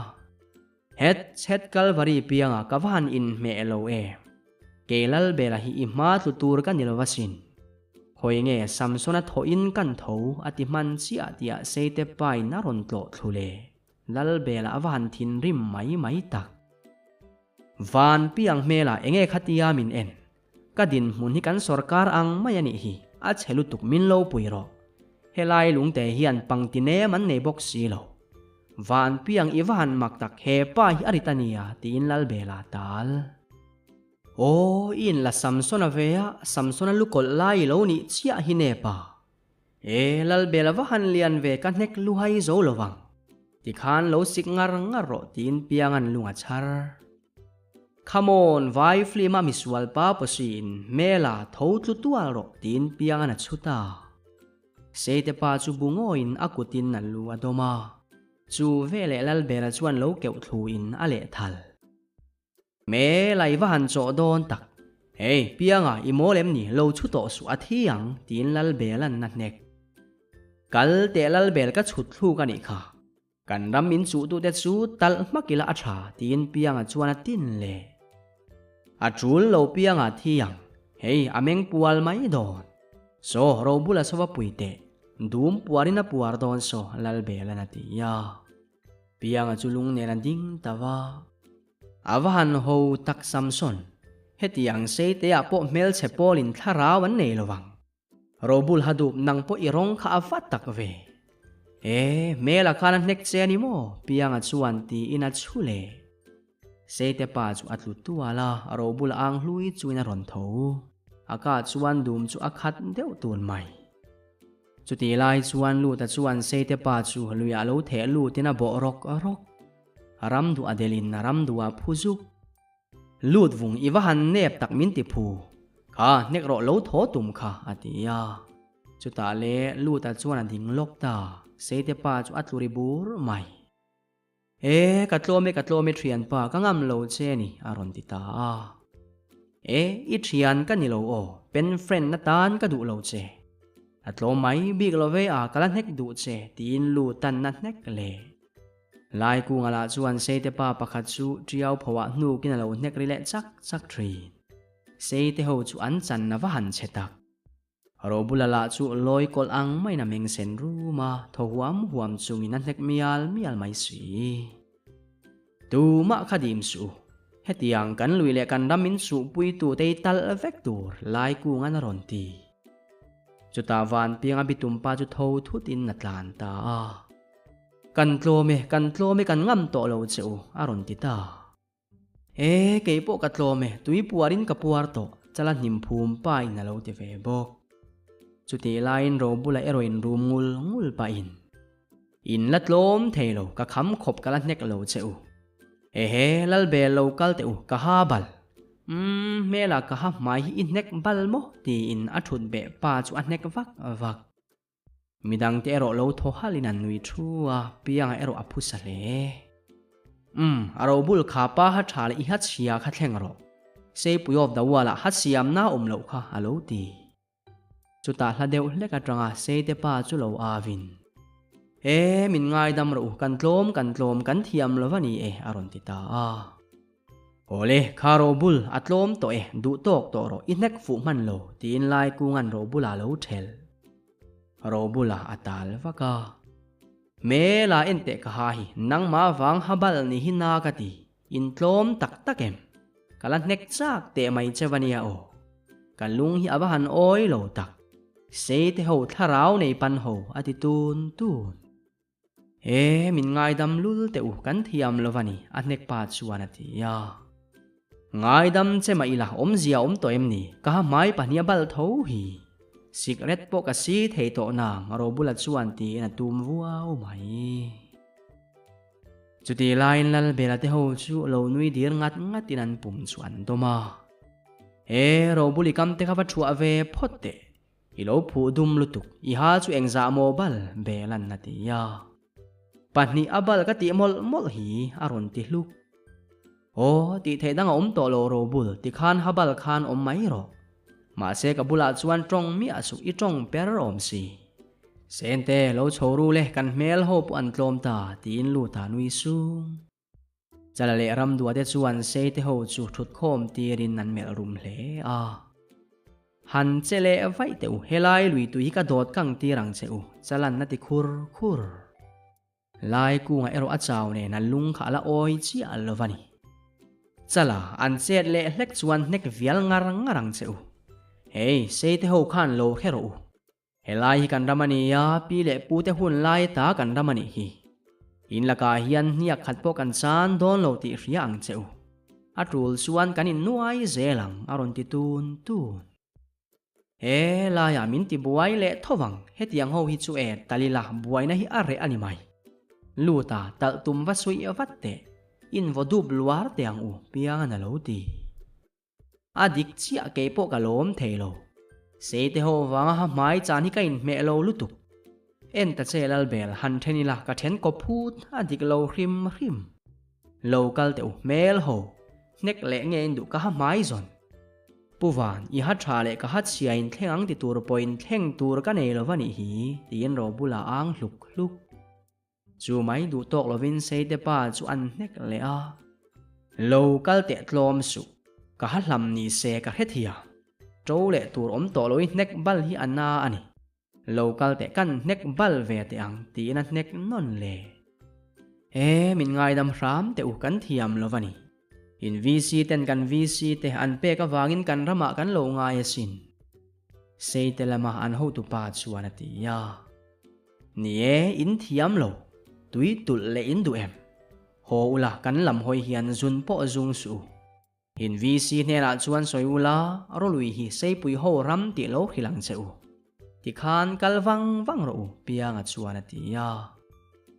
Het het Kalvari pianga ka va han inhmeh lo em. Kei Lalbela hi i hma tlu tur ka ni lo va sin. Khawi nge Samsona thawhin kan tho a ti hman chiah tiah Seite pain a rawn tlawh thlu le. Lalbela a va han thinrim mai mai tak. Van piang hmelah enge khatia min en? Ka dinhmun hi kan sawrkar ang mai a nih hi, a chhe lutuk min lo pui rawh. Helai lungte hian pangti nem an nei bawk si lo. Van piang i va han mak tak he pa hi a rit a nia tiin Lalbela tal. Aw, i inla Samsona ve a, Samsona lukawlh lai i lo nih chiah hi nepa. E, Lalbela va han lian ve ka hnek luhai zo lo vang. Tikhan lo sik ngar ngar rawh tiin Pianga'n lung a chhar. Come on, vai film a misual pa pawsiin hmela tho tlu tual rawh tiin Pianga'n a chhut a. Seite pa chu bu ngawiin a kutin a lu a dawm a. Chu veleh Lalbela chuan lo keuh thluin a lehthal. Me lai va han chawh dawn tak. Hey, Pianga, i mawl em ni? Lo chhu tawh suh a thi ang, tiin Lalbel an na hnek. Kal teh Lalbel ka chhut thluk a nih kha. Kan ram in chuhtute chu talh hmak ila a tha, tiin Pianga chuan a tin leh. A tul lo Pianga thi ang. Hei, a meng pual mai dawn. Saw, Robula saw a pui teh. Dum puarin a puar dawn saw, Lalbel an a ti a. Pianga chu lung nen a ding ta va. A va han ho tak Samson, hetiang seiteah pawh hmelchhe pawlin thlarau an nei lo vang. Robul ha dup nang pawh i rawng kha a va tak ve. E, hmela khan a hnek che a ni maw? Pianga chuan tiin a chhu le. Seite pa chu a tlu tual a, Robul ang hlui chuin a rawn tho. A ka chuan dum chu a khat deuh tun mai. Chutih lai chuan Luta chuan Seite pa chu luiah lo theh lutin a bawh rawk rawk. A ram duh a delin a ram duh a phu zuk. Lut vung i va han nep tak min ti phu. Kha hnek rawh lo thaw tum kha a ti a. Chutah le Luta chuan a ding lawk ta. Seite pa chu a tlu ri bur mai. E, ka tlawm e, ka tlawm e thianpa, ka ngam lo che a ni, a rawn ti ta a. E, i thian ka ni lo aw, pen friend atan ka duh lo che. A tlawm mai bik lo ve a, ka la hnek duh che, tiin lu tanna hnek le. Lai kunga lah chuan Seite pa pakhat chu tiau phoah hnukin a lo hnek ri leh chak chak thin. Seite ho chu an chan a va han che tak. Robula lah chu lawi kawlh ang maiin a meng sen rum a, thaw huam huam chungin a hnek mial mial mai si. Tumah kha dim suh u, hetiang kan lui leh kan ram in suhpuitu te hi talh vek tur lai kungan a rawn ti. Chutah Vanpianga bitum pa chu tho thutin a tlan ta a. Kan tlawm e, kan tlawm e, kan ngam tawh lo che u, a rawn ti ta. E, kei pawh ka tlawm e, tui puarin ka puar tawh, chala hnim phum pa in a lo ti ve bawk. Chutih laiin Robula erawh in rum ngul ngul pahin, In la tlawm thei lo, ka kham khawp ka la hnek lo che u. Ehe, Lalbel lo kal teh u, ka ha bal. Umm, hmela ka ha hmai hi i hnek bal maw? tiin a thut beh pa chu a hnek vak vak. Midangte erawh lo thaw halhin an nui thu a, Pianga erawh a phusa hle. Umm, a robul kha pa ha tha leh i ha chhia kha thleng rawh. Seipui of the wall ah ha siamna awm loh kha a lo ti. Chutah hla deuh hlek atanga Seite pa chu lo avin. E, min ngaidam rawh u, kan tlawm, kan tlawm, kan thiam lo va ni e, a rawn ti ta a. Awle, kha Robul, a tlawm tawh e, duh tawk tawh rawh, i hnek fuh hman lo, tiin Laikunga'n Robula lo thelh. Robula a tal vak a. Hmela en teh ka ha hi, nangmah vang ha bal ni hi na ka ti, in tlawm tak tak em? Ka la hnek chak teh mai che va nia aw. Ka lung hi a va han awi lo tak. Sei te ho thlarau nei pan ho a ti tun tun. E, min ngaidam lul teh u, kan thiam lo va ni, a hnek pa chuan a ti a. Ngaidam che mah ila awmzia awm tawh em ni? Ka ha hmai pahnih a bal tho hi. Sikret pawh ka si thei tawh nang, Robula chuan tiin a tum vuau mai. Chutih laiin Lalbela te ho chu lo nui dir ngat ngatin an pum chu an dawm a. E, Robuli kam te kha va thuah ve phawt teh. I lo phuh dum lutuk, i ha chu engzah maw bal Belan a ti a. Pahnih a bal ka tih mawlh mawlh hi a rawn ti hluk. Aw, tih theih dang a awm tawh lo Robul, tikhan ha bal khan awm mai rawh. Mahse ka bulah chuan tawng miah suh i tawng per awm si. Sente, lo chho ru le, kan hmel ho pawh an tlawm ta, tiin Luta nui sung. Chala leh Ramdua te chuan Seite ho chu thutkhawm tirin an melh rum hle a. Han che leh vaih teh u, helai lui tui hi ka dawt kang tir ang che u, Chalan a ti khur khur. Lai kungah erawh a chau nen a lung kha a la awi chiah lo va ni. Chala, an chet leh hlek chuan hnek vial ngar ngar ang che u. Hei, Seite ho khan lo hre rawh u. Helai hi kan ram a ni a, pi leh pu te hun lai ta kan ram a nih hi. In lakah hian hniak khat pawh kan chan dawn lo tih hria ang che u. A tul chuan kan innuai zel ang, a rawn ti tun tun. He laiah min ti buai leh tho vang, hetiang ho hi chu e talila buaina hi a reh a ni mai. Luta talh tum va suih vat teh, in vaw dup luar teh ang u, Piangan a lo ti. A dik chiah kei pawh ka lawm thei lo. Seite ho vanga ha hmai chan hi ka inhmeh lo lutuk. En ta che Lalbel, han then ila ka then kawp phut, a dik lo hrim hrim. Lo kal teh u hmel ho, hnek leh nge in duh ka ha hmai zawn. Pu Van, i ha tha leh ka ha chhia in thleng ang ti tur pawh in thleng tur ka nei lo va nih hi, tiin Robula ang hluk hluk. Chu mai duh tawk lovin Seite pa chu an hnek leh a. Lo kal teh tlawm suh, ka ha hlam ni se ka hre thiam. Ṭo leh tur awm tawh lo i hnek bal hi a na a ni. Lo kal teh kan hnek bal ve teh ang tiin a hnek nawn le. E, min ngaidam hram teh u kan thiam lo va ni. In VC ten kan VC te an pek avangin kan ramah kan lo ngai asin. Seite lama an hotupa chuan a ti a. Ni e, in thiam lo. Tui tulh leh in duh em? Haw ula kan lam hawi hian zun pawh zung suh u. In VC hnenah chuan sawi ula, Rawlui hi Seipui ho ram tih lo hrilh ang che u. Tikhan kal vang vang rawh u, Pianga chuan a ti a.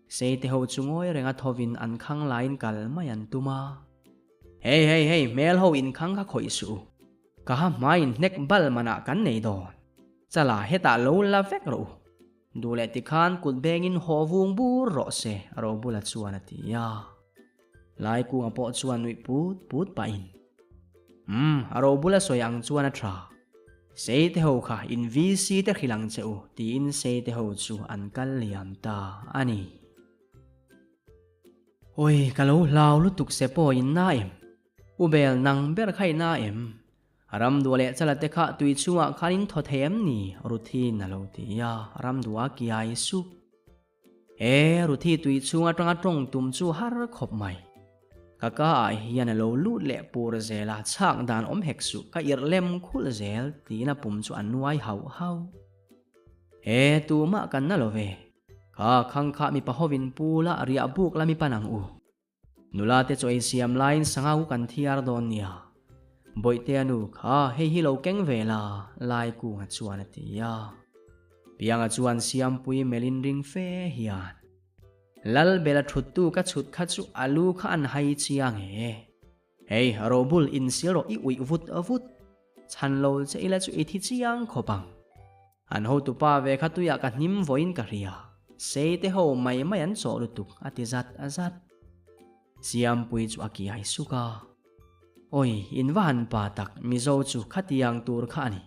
Seite ho chu ngawi renga thovin an khang laiin kal mai an tum a. Hei hei hei, hmel ho inkhang kha khawih suh u. Ka ha hmaiin hnek bal manah kan nei dawn. Chala hetah lo la vek rawh u. Duh leh tikhan kut bengin haw vung bur rawh se, Robula chuan a ti a. Laikunga pawh chuan nuih put put pahin, Umm, a Robula sawi ang chuan a tha. Seite ho kha in VC te hrilh ang che u, tiin Seite ho chu an kal liam ta a ni. Awi, ka lo hlau lutuk se pawh in na em? U Bel, nang ber kha i na em? Ramdua leh Chala te kha tui chungah khan in thaw thei em ni? Ruthiin a lo ti a, Ramdua kiai sup. E, Ruthi tui chhung atanga tawng tum chu har khawp mai. Ka ka ah hian a lo lut leh pur zel a, chhak dan awm hek suh, ka irh lem khulh zel tiin a pum chu a nuai hauh hauh. E, tumah kan na lo ve. Kha khang kha mipa hovin pu la riah buk la mi pan ang u. Nula te chaw ei siam laiin sanga u kan thiar dawn nia. Bawihtea nu kha hei hi lo keng ve la, Laikunga chuan a ti a. Pianga chuan Siampui melhin ring fe hian, Lalbela thuttu ka chhut kha chu a lu kha an hai chiang e. Hei, Robul insil rawh i uih vut vut. Chhan lo che ila chu i thi chiang khawp ang. An hotupa ve kha tuiah ka hnim vawiin ka hria. Seite ho mai mai an chawh lutuk a ti zat zat. Siampui chu a kiai suk a. Awi, in va han pa tak, Mizo chu khatiang tur kha a ni.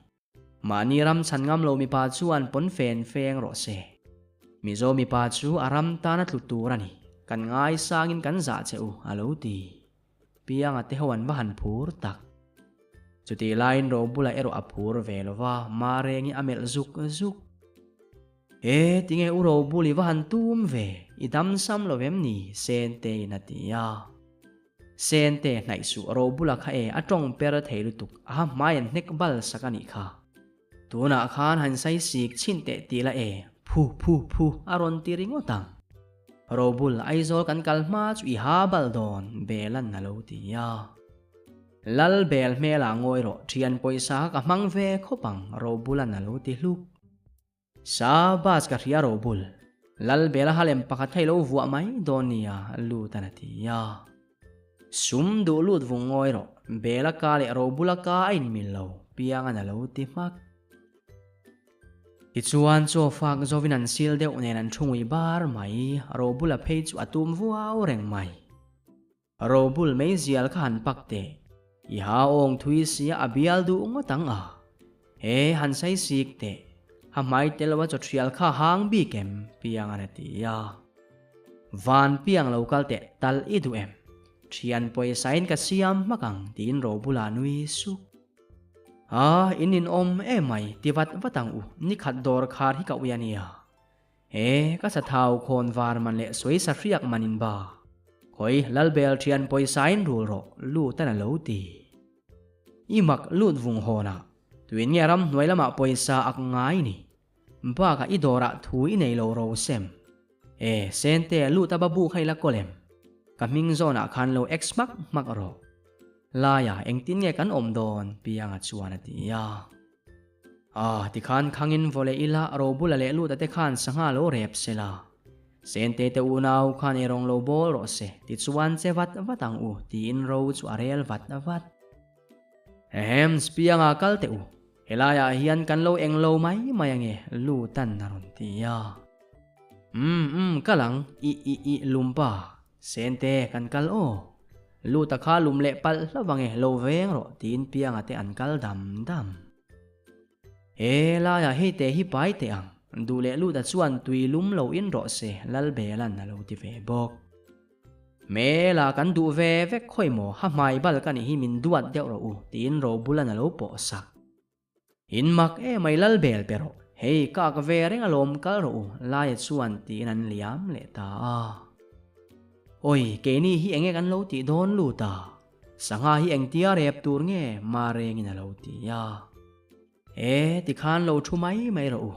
Mahni ram chhan ngam lo mipa chuan pawn fen feng rawh se. Mizo mipa chu a ram tan a tlu tur a ni, kan ngaisangin kan zah che u, a lo ti. Pianga te ho an va han phur tak. Chutih laiin Robula erawh a phur ve lo va, Marengi a melh zuk zuk. E, tinge u Robul i va han tum ve, i dam sam lo em ni? Senteiin a ti a. Sente hnaih suh Robula kha e, a tawng per thei lutuk, a ha hmai an hnek bal sak a nih kha. Tunah khan han sai sik chhin teh ti la e, phu phu phu a rawn ti ringawt ang. Robul Aizawl kan kal hma chu i ha bal dawn, Belan a lo ti a. Lal bel hmelah ngawi rawh, thian pawisa kha ka hmang ve khawp ang, Robulan a lo ti hluk. Sa bus ka hria Robul, Lal bela ha lem pakhat kha i lo vuah mai dawn nia, Lutan a ti a. Sum duh lut vung ngawi rawh, Bela ka leh Robula ka a inmil lo, Piangan a lo ti hmak. Tichuan chaw fak zovin an sil deuh nen an thu ngui bar mai, Robula phei chu a tum vuau reng mai. Robul meizial kha han pak teh, i ha awng thui sia a bial duh ngawt ang a. He han sai sik teh, ha hmai tel lo a chaw thial kha hang bik em? Piangan a ti a. Van piang lo kal teh tal i duh em? Thian pawisa in ka siam hmak ang tiin Robula nui suk. A, in in awm emai ti vat vat ang u, nikhat dawr khar hi ka ui a nia. He, ka sathau khawn var man leh sawi sahriak man in ba. Khawi, Lalbel thian pawisa in rul rawh, lut an a lo ti. I mak lut vung hawn a, tuin nge ramhnuai lamah pawisa ak ngai ni? Bakah i dawrah thu i nei lo ro sem. E, Sente, lut a babu kha i la kawl em? Ka hming zawnah khan lo ex hmak hmak rawh. Laia, engtin nge kan awm dawn? Pianga chuan a ti a. Ah, tikhan khangin vaw leh ila Robula leh Luta te khan sangha lo rep se la. Sente te unau khan eirawng lo bawl rawh se, tichuan che vat vat ang u, tiin ro chu a rel vat vat. Ehem, Pianga kal teh u. Helaiah hian kan lo eng lo mai mai ange, Lutan a rawn ti a. Umm umm, kal ang, i i i lumpa, Sente kan kal aw. Luta kha lum leh palh hlauh ange, lo veng rawh, tiin Pianga te an kal dam dam. He laiah hei te hi pai teh ang, duh leh Luta chuan tui lum lo in rawh se, Lalbelan a lo ti ve bawk. Hmela kan duh ve vek khawi maw, ha hmai bal ka nih hi min duat deuh rawh u, tiin Robulan a lo pawh sak. In mak emai lal bel pe rawh, hei kak ve reng alawm kal rawh u, Laia chuan tiin an liam leh ta a. Awi, keini hi enge kan lo tih dawn lut a, sangha hi engtia rep tur nge Marengin a lo ti a. E, tikhan lo thu mai mai rawh u.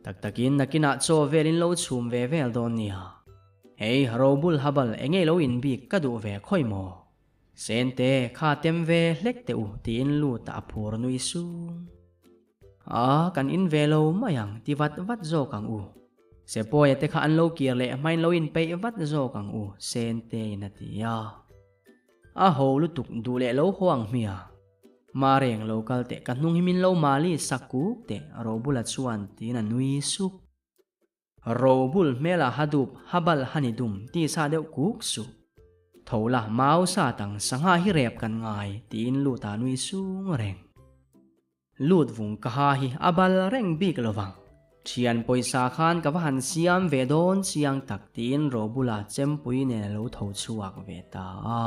Tak takin nakinah chaw velin lo chhum ve vel dawn nia. Hei, Robul Habal enge lo inbik ka duh ve khawi maw? Sente, kha tem ve hlek teh u tiin lut a phur nui sung. A, kan in ve lo mai ang, ti vat vat zawk ang u. Sepoia te kha an lo kir leh hmain lo inpeih vat zawk ang u, Sentein a ti a. A ho lutuk duh leh lo haw ang hmia. Ma reng lo kal teh ka hnung hi min lo mali sak kuk teh Robula chuan tiin a nui suk. Robul hmela ha dup ha bal ha ni dum ti sa deuh kuk suh. Tho la mau sa tang sangha hi rep kan ngai tiin lut a nui sung reng. Lut vung ka ha hi a bal reng bik lo vang. Thian pawisa khan ka va han siam ve dawn chiang tak tiin Robula chempui nen a lo tho chhuak ve ta a.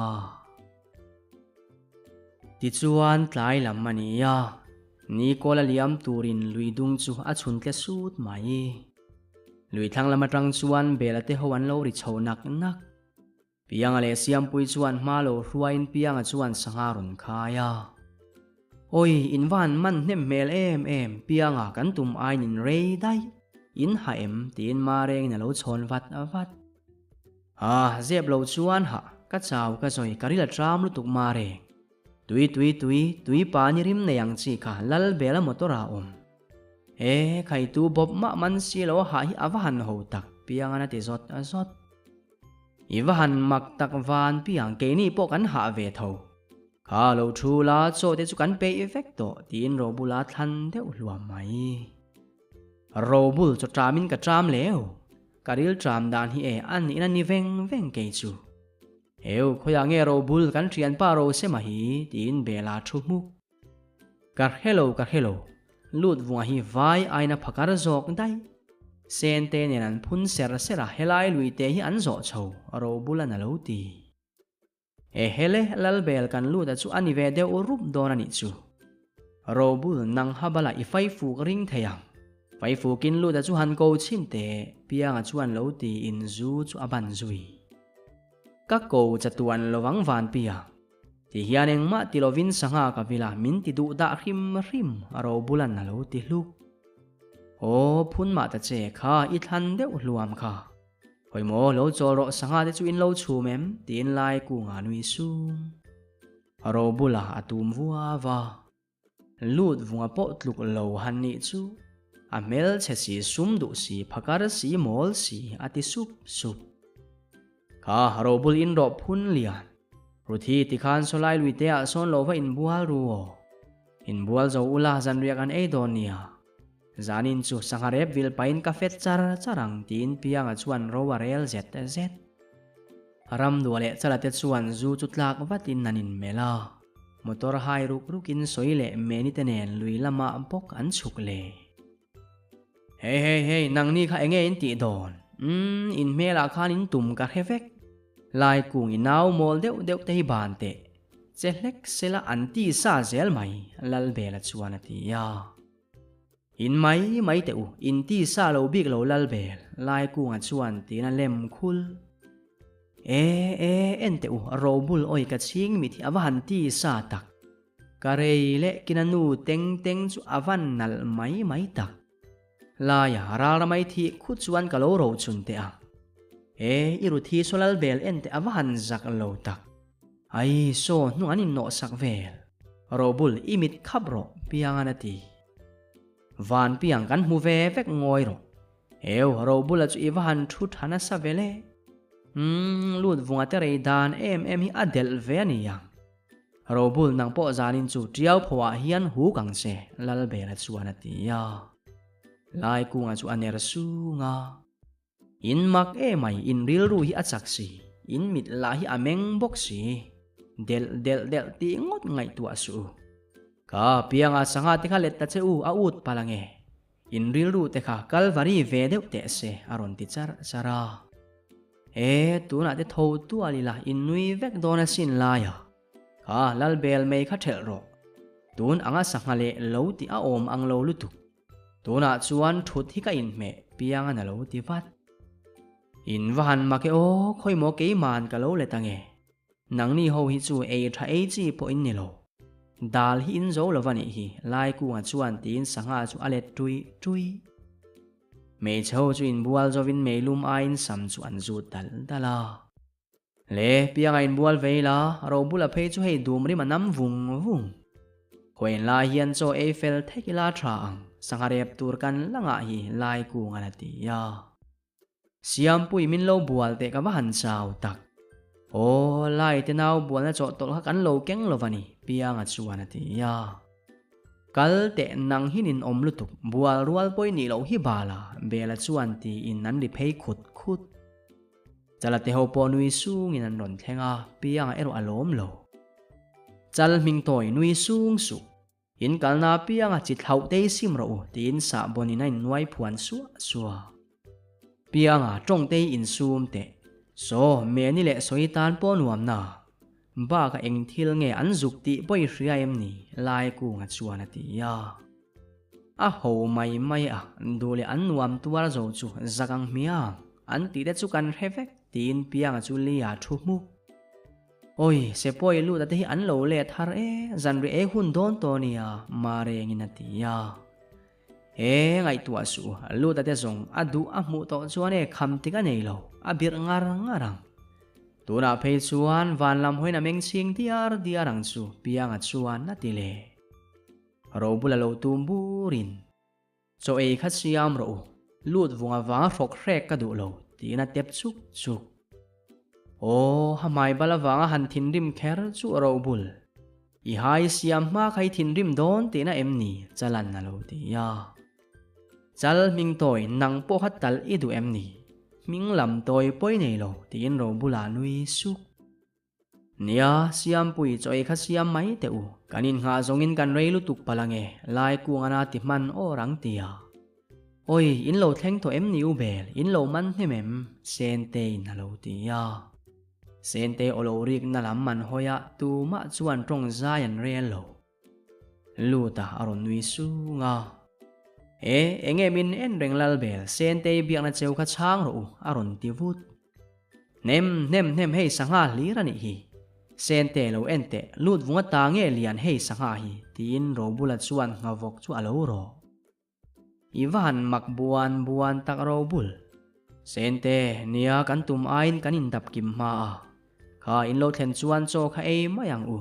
Tichuan tlai lam a ni a, ni kawl a liam turin lui dung chu a chhun tle sut mai. Lui thlang lam atang chuan Bela te ho an lo ri chho nak nak. Pianga leh Siampui chuan hma lo hruaiin Pianga chuan sangha rawn khai a. Awi, in va han man hnem hmel em em, Pianga kan tum aiin in rei daih, in ha em? tiin Marengin a lo chhawn vat vat. Ha, zep lo chuan ha, ka chau ka zawi ka ril a tram lutuk ma reng. Tui tui tui, tui pa ni rim nei ang chi kha lal bela motor ah awm. E, khaitu bawp mah man si lo a hah hi a va han ho tak, Piangan a ti zawt zawt. I va han mak tak van Piang keini pawh kan hah ve tho. Kha lo thu la chaw te chu kan peih vek tawh tiin Robula thlan deuh hluam mai. Robul chaw tram in ka tram leu. Ka ril tram dan hi e a nihna ni veng veng kei chu. Eu khawiah nge Robul kan thianpa Rosema hi tiin Bela thu hmuk. Ka hrelo ka hrelo, lut vunga hi vai aina phakar zawk daih. Sente nen an phun ser ser a, helai lui te hi an zawh chho, Robulan a lo ti. Ehele, Lalbel kan lut a chu a ni ve deuh rup dawn a nih chu. Robul, nang ha bala i faifuk ring thei ang. Faifukin lut a chu han ko chhin teh, Pianga chuan lo tiin zu chu a ban zui. Ka ko chatuan lovang Vanpiang. Ti hian engmah ti lovin sangha ka vil a, min ti duh dah hrim hrim, Robulan a lo ti hluk. Aw, phun mah ta che kha, i thlan deuh hluam kha. Hawi maw, lo chawl rawh sangha te chu in lo chhum em? tiin lai kungah a nui sung. Robula a tum vua va. Lut vunga pawh tluk lo han nih chu a hmelchhe si, sum duh si, phakar si, mawl si a ti sup sup. Kha Robul in rawh phun lian. Ruthi tikhan sawlai lui te ah sawn lo va inbual ru aw. Inbual zo ula zanriak an ei dawn nia. Zanin chu sangha rep vil pahin ka fet char char ang tiin Pianga chuan ro a rel zet zet. Ramdua leh Chala te chuan zu chu tlak vatin an inmelh a, motor hai ruk rukin sawi leh Meni te nen lui lamah bawk an chhuk le. Hei hei hei, nangni kha enge in tih dawn? Umm, in hmelah khan in tum ka hre vek. Lai kung i nau mawl deuh deuh te hi ban teh. Che hlek sela an ti sa zel mai, Lalbela chuan a ti a. In mai mai teh u, in ti sa lo bik lo Lalbel, Lai kunga chuan tiin a lem khul. E e, en teh u, Robul awi ka chhing mit hi a va han ti sa tak. Ka rei leh kina nu teng teng chu a van nalh mai mai tak. Laia ral ramai thih khut chuan ka lo rochun teh ang. E, i Ruthi saw Lalbel en teh a va han zak lo tak. Ai, saw hnung an innawh sak vel. Robul, i mit khap rawh, Piangan a ti. Van piang kan hmu ve vek ngawi rawh. Eu, Robula chu i va han thu tha nasa vel e. Umm, lut vunga te rei dan em em hi a delh ve a ni ang. Robul nang pawh zanin chu Tiau phoah hian huk ang che, Lalbela chuan a ti a. Laikunga chu a ner sung a. In mak emai, in rilru hi a chak si, in mit lah hi a meng bawk si. Delh delh delh tih ngawt ngaihtuah suh u. Ka pianga sangha te kha let ta che u, a ut palh ange. In rilru te kha Kalvari ve deuh teh se, a rawn ti charh charh a. E, tunah te tho tual ila in nui vek dawn asin lai a. Kha Lalbel mei kha ṭhelh rawh. Tun anga sangha leh lo tih a awm ang lo lutuk. Tunah chuan ṭhut hi ka inhmeh piang a na lo ti vat. In va han mak e aw, khawimaw keiman ka lo let ange. Nangni ho hi chu ei ṭha ei chi pawh in ni lo. Dal hi in zo lo va nih hi, Laikunga chuan tiin sangha chu a let ṭuih ṭuih. Hmeichhe ho chu inbual zovin meilum aiin sam chu an zut dal dal a. Le, pianga inbual ve ila, Robula phei chu hei dum rim a nam vung vung. Khawiin lai hian chaw ei fel thek ila tha ang, sangha rep tur kan la ngah hi Laikungan a ti a. Siampui min lo bual teh ka va han chau tak. Aw, Lai te nau bualna chawhtawlh kha kan lo keng lo va ni, Pianga chuan a ti a. Kal teh nang hi nin awm lutuk, bual rual pawh i nih loh hi bala, Bela chuan tiin an ri phei khut khut. Chala te ho pawh nui sungin an rawn thleng a, Pianga erawh a lawm lo. Chal hming tawi nui sung suh. In kalna apianga chi thlauh te i sim rawh u, tiin sahbawn in a innuai phuan suah suah. Pianga tawng te i insum teh. Saw, Meni leh sawi tan pawh nuam na. Baka eng thil nge an zuk tih pawh i hria em ni? Laikunga chuan a ti a. A ho mai mai a, duh leh an nuam tuar zo chu zak ang hmiang, an tih te chu kan hre vek, tiin Pianga chu Lia thu hmuk. Awi, Sepawi lut a te hi an lo let har e, zanriah ei hun dawn tawh nia, Marengin a ti a. He ngaihtuah suh, lut a te zawng a duh a hmuh tawh chuan e kham tik a nei lo, a birh ngar ngar ang. Tunah phei chuan van lam hawiin a meng chhing diar diar ang chu Pianga chuan a ti le. Robula lo tum burin, Chaw ei kha siam rawh u, lut vung avanga hrawk hrek ka duh lo, tiin a tep chuk chuk. Aw, ha hmai bal avanga han thinrim kher chu Robul. I hai siam hma kha i thinrim dawn tihna em ni? Chalan a lo ti a. Chal hming tawi nang pawh kha talh i duh em ni? Hming lam tawi pawi nei lo tiin Robula nui suk. Nia, Siampui chaw ei kha siam mai teh u. Kan innghah zawngin kan rei lutuk palh ange, Laikunga na ti hman awr ang ti a. Awi, in lo thleng tawh em ni u Bel, in lo man hnem em? Sentei'n a lo ti a. Sentei aw lo rikna lam an hawi a, tumah chuan tawng zai an rel lo. Luta a rawn nui sung a. E, enge min en reng Lalbel, Sentei biakna cheu kha chhang rawh u, a rawn ti vut. Hnem hnem hnem hei sangha hlir a nih hi. Sente lo en teh, lut vung ata nge lian hei sangha hi, tiin Robula chuan nghavawk chu a lo rawh. I va han mak buan buan tak Robul. Sente, nia kan tum aiin kan indap kim hma a. Kha in lo thlen chuan chaw kha ei mai ang u.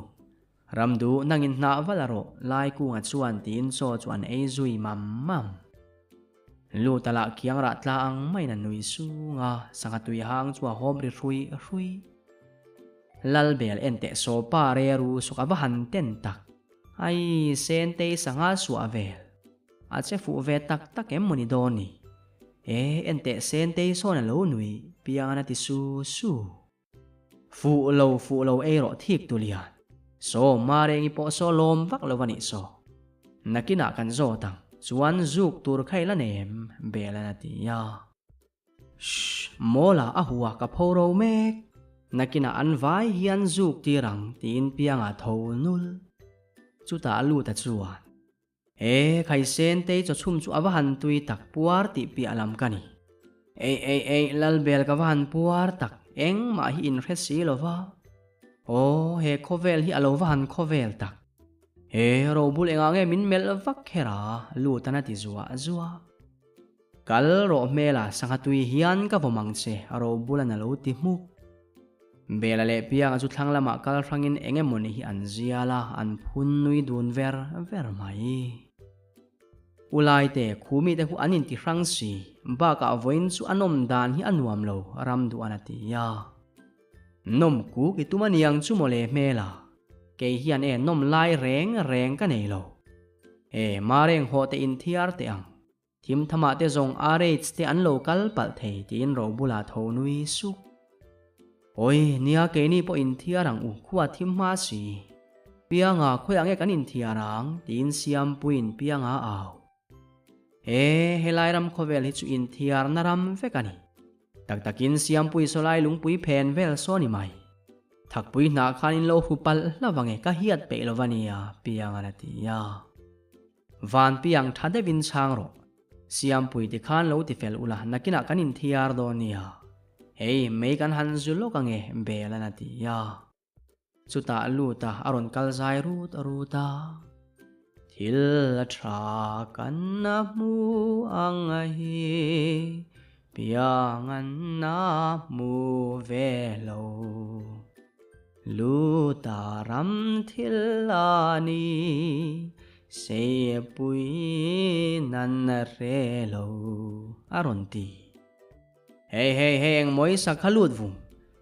Ramdu nangin hnah vala rawh, Laikunga chuan tiin chaw chu an ei zui mam mam. Luta lah kiang rah tla ang maiin a nui sung a, sangha tui hang chu a hawm ri hrui hrui. Lalbel en teh saw pa re ru sawk a va han ten tak. Ai, Sentei sangha suah vel. A che fuh ve tak tak em mawni dawn ni. E, en teh Sentei sawn a lo nui, Piangan a ti su su. Fuh lo, fuh lo ei rawh thik tu lian. Saw Marengi pawh saw lawm vak lo a nih saw. Nakinah kan zawt ang, chuan zuk tur kha i la nem, Belan a ti a. Shh, mawla a hua ka pho ro mek. Nakinah an vai hian zuk tir ang tiin Pianga tho nul. Chutah a lut a chuan. E, Khaisentei chawchhum chu a va han tui tak puar tih piah lam ka ni. Ei ei ei, Lalbel ka va han puar tak, engmah hi in hre si lo va. Aw, he khawvel hi a lo va han khawvel tak. He robul engah nge min melh vak kher a, lut an a ti zuah zuah. Kal rawh hmela sangha tui hian ka vawm ang che a robulan a lo ti hmuk. Bela leh Pianga chu thlang lamah kal hrangin eng emawni hi an zial a, an phun nui dun ver ver mai. U Laite, Khumi te khu an inti hrang si, bakah vawiin chu a nawm dan hi a nuam lo, Ramduan a ti a. Nawm kuk i tum a niang chu mawle hmela, kei hian e nawm lai reng reng ka nei lo. E, Mareng hawh te inthiar teh ang. Thim thamah te zawng RH te an lo kal palh thei tiin ro bulah tho nui suk. Awi, nia keini pawh inthiar ang u, khua thim hma si. Pianga, khawiah nge kan inthiar ang? tiin Siampuiin Pianga a au. E, helai ram khawvel hi chu inthiarna ram vek a ni. Tak takin Siampui sawlai lungpui phen vel saw ni mai. Thakpui hnah khan in lo hru palh hlauh ange ka hiat peih lo va nia, Pianga'n a ti a. Van piang tha deuhin chhang rawh. Siampui ti khan lo ti fel ula, nakinah kan inthiar dawn nia. Hei, mei kan han zu lawk ange, Belan a ti a. Chutah lut a, a rawn kal zai rut rut a. Thil a tha kan a hmu ang hi, piang an a hmu ve lo. Luta ram thil a ni, seipui nan hre lo, a rawn ti. Hei hei hei engmaw i sak kha lut vung,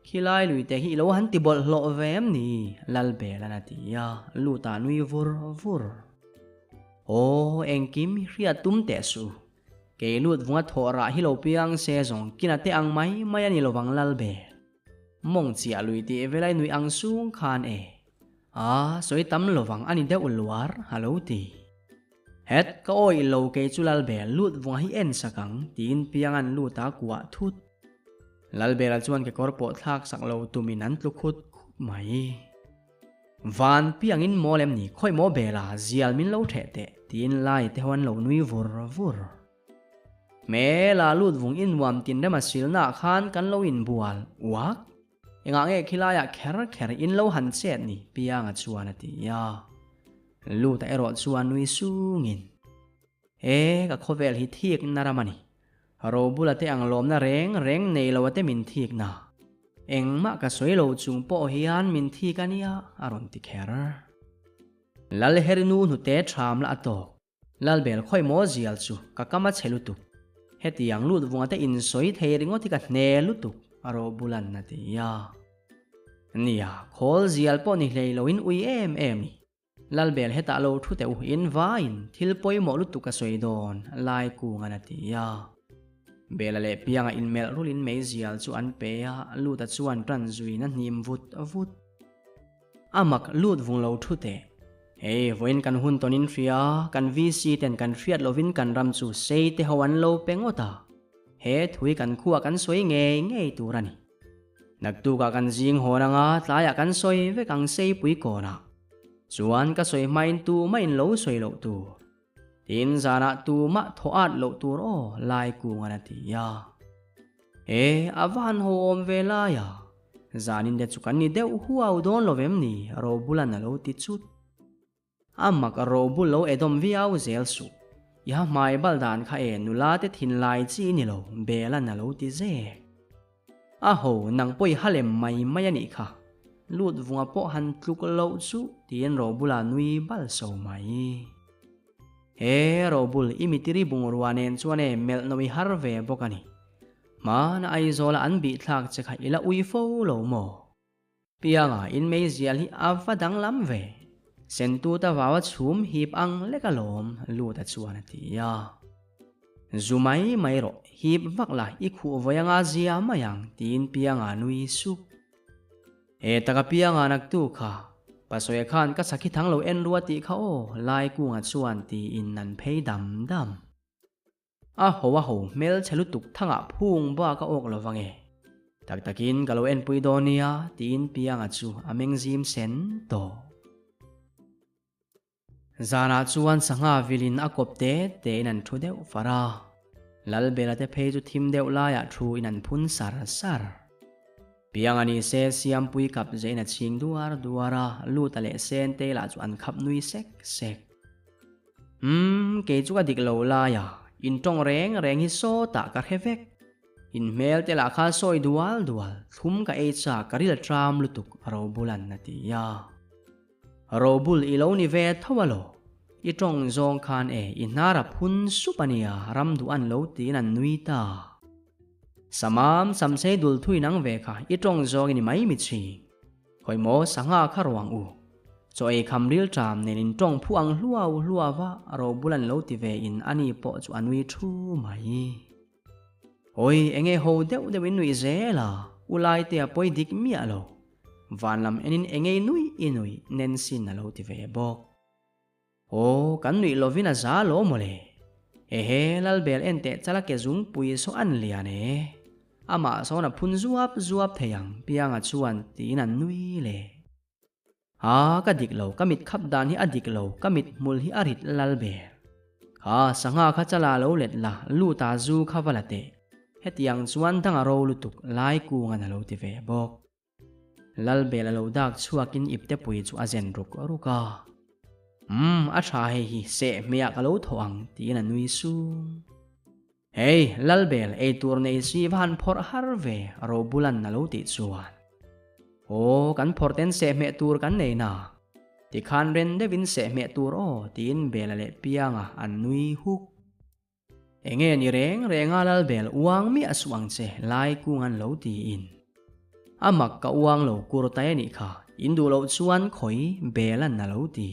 khilai lui te hi i lo han ti bawlhhlawh ve em ni? Lalbelan a ti a, Luta nui vur vur. Aw, engkim hi hriat tum teh suh, kei lut vunga thawh rah hi lo piang se zawng kina te ang mai mai a ni lovang Lalbel. Mawng chiah lui tih velai nui ang sung khan e. A sawi tam lovang a ni deuh luar a lo ti. Het, ka awih lo kei chu Lalbel lut vunga hi en sak ang tiin Pianga'n lut a kuah thut. Lalbela chuan kekawr pawh thlak sak lo tumin an tlu khut khut mai. Van Piangin mawl em ni khawi maw Bela zial min lo theh teh tiin Lai te ho an lo nui vur vur. Hmela lut vung i nuam tin rema silna ah khan kan lo inbual uak. Engah nge khilaiah kher kher in lo han chet ni Pianga chuan a ti a. Luta erawh chuan nui sungin, E, ka khawvel hi thikna ram a ni. Robula te ang lawmna reng reng nei lo ate min thikna. Engmah ka sawi lo chung pawh hian min thik a nia a rawn ti kher. Lalherinu hnute ṭham la a tawk. Lalbel khawi maw zial chu ka kam a chhe lutuk. Hetiang lut vunga te insawi thei ringawt hi ka hne lutuk, a rawh bulan a ti a. Nia, khawl zial pawh ni hlei loin ui em em ni. Lalbel hetah lo thu teh u, in vaiin thil pawimawh lutuk ka sawi dawn, Laikungan a ti a. Bela leh Pianga inmelh rulin meizial chu an pe a, Luta chuan tan zuiin a hnim vut vut. A mak lut vung lo thu teh. Hei, vawiin kan hun tawn in hria, kan VC ten kan hriat lovin kan ram chu sei te ho an lo pe ngawt a. He thui kan khuah kan sawi ngei ngei tur a ni. Naktukah kan zing hawn anga tlaiah kan sawi vek ang seipui kawnah. Chuan ka sawi hmain tumah in lo sawi loh tur. Tin zanah tumah thaw at loh tur aw Laikungan a ti a. E, a va han ho awm ve lai a. Zanin te chu kan ni deuh huau dawn lo vem ni Robulan a lo ti chut. A mak a robul lo edawm viau zel suh. I ha hmai bal dan kha e nula te thinlai chi ni lo, Bela'n a lo ti zek. A ho, nang pawh i ha lem mai mai a nih kha. Lut vunga pawh han tluk loh chu tiin robula nui bal so mai. He robul i mitiri bungrua nen chuan e melh no i har ve bawk a ni. Hmana Aizawla an bihthlak che kha i la ui fo lo maw? Pianga in meizial hi a va danglam ve. Sentuta vau a chhum hip ang lek alawm, Luta chuan a ti a. Zu mai mai rawh, hip vak la, i khuh vawi anga zia mai ang, tiin Pianga nui sup. He taka Pianga naktu kha, Pasawia khan ka sakhi thang lo en rua tih kha aw, Laikunga chuan tiin an phei dam dam. A ho a ho hmel chhe lutuk thangah phung bak a awk lo vang e. Tak takin ka lo enpui dawn nia tiin Pianga chu a meng zim sen tawh. Zanah chuan sangha vilin a kawp te tein an thu deuh far a. Lalbela te phei chu thim deuh laiah thu in an phun sar sar. Pianga ni se Siampui kap zein a chhing duar duar a, Luta leh Sentei lah chu an khap nui sek sek. Umm, kei chu ka dik lo lai a, in tawng reng reng hi sawtah ka hre vek. In hmel te lah kha sawi dual dual, thlum ka ei chak ka ril tram lutuk Robulan a ti a. Robul i lo ni ve tho a lo, i tawng zawng khan e i hnar a phun sup a nia ram duh an lo tiin an nui ta. Samam samsei dul thui nang ve kha i tawng zawng i ni mai mi chhing. Khawi maw sangha kha ruang u. Chaw ei kham ril ṭam nen in ṭawng phu ang hluau hluau va robul an lo ti ve in ani pawh chu a nui ṭhu mai. Hawi enge ho deuh deuh in nuih zel a, u Laitea pawi dik miah lo. Van lam en in enge i nui i nui Nancy'n a lo ti ve bawk. Aw, kan nuih lovin a za lo mawle. Ehe, Lalbel en teh chala ke zungpui saw an lian e. Amah sawn a phun zuap zuap thei ang, Pianga chuan tiin a nui le. Ha, ka dik lo, ka mit khap dan hi a dik lo, ka mit hmul hi a rit Lalbel. Kha, sangha kha chala lo let la, luta zu kha va la teh. Hetiang chuan dang a ro lutuk, Laikungan a lo ti ve bawk. Lalbel a lo dak chhuakin iptepui chu a zen ruk ruk a. Umm, a tha hei hi, seh hmeiah ka lo thawh ang, tiin a nui sung. Hei, Lalbel, eitur nei si va han phawrh har ve, Robulan a lo tih chuan. Aw, kan phawrh ten seh hmeh tur kan nei na. Tikhan ren deuhin seh hmeh tur aw, tiin Bela leh Pianga an nui huk. Enge ni reng reng a Lalbel uang miah suh ang che lai kung an lo tiin. A mak ka uang lo kur tai anih kha, in duh loh chuan khawi bel an a lo ti.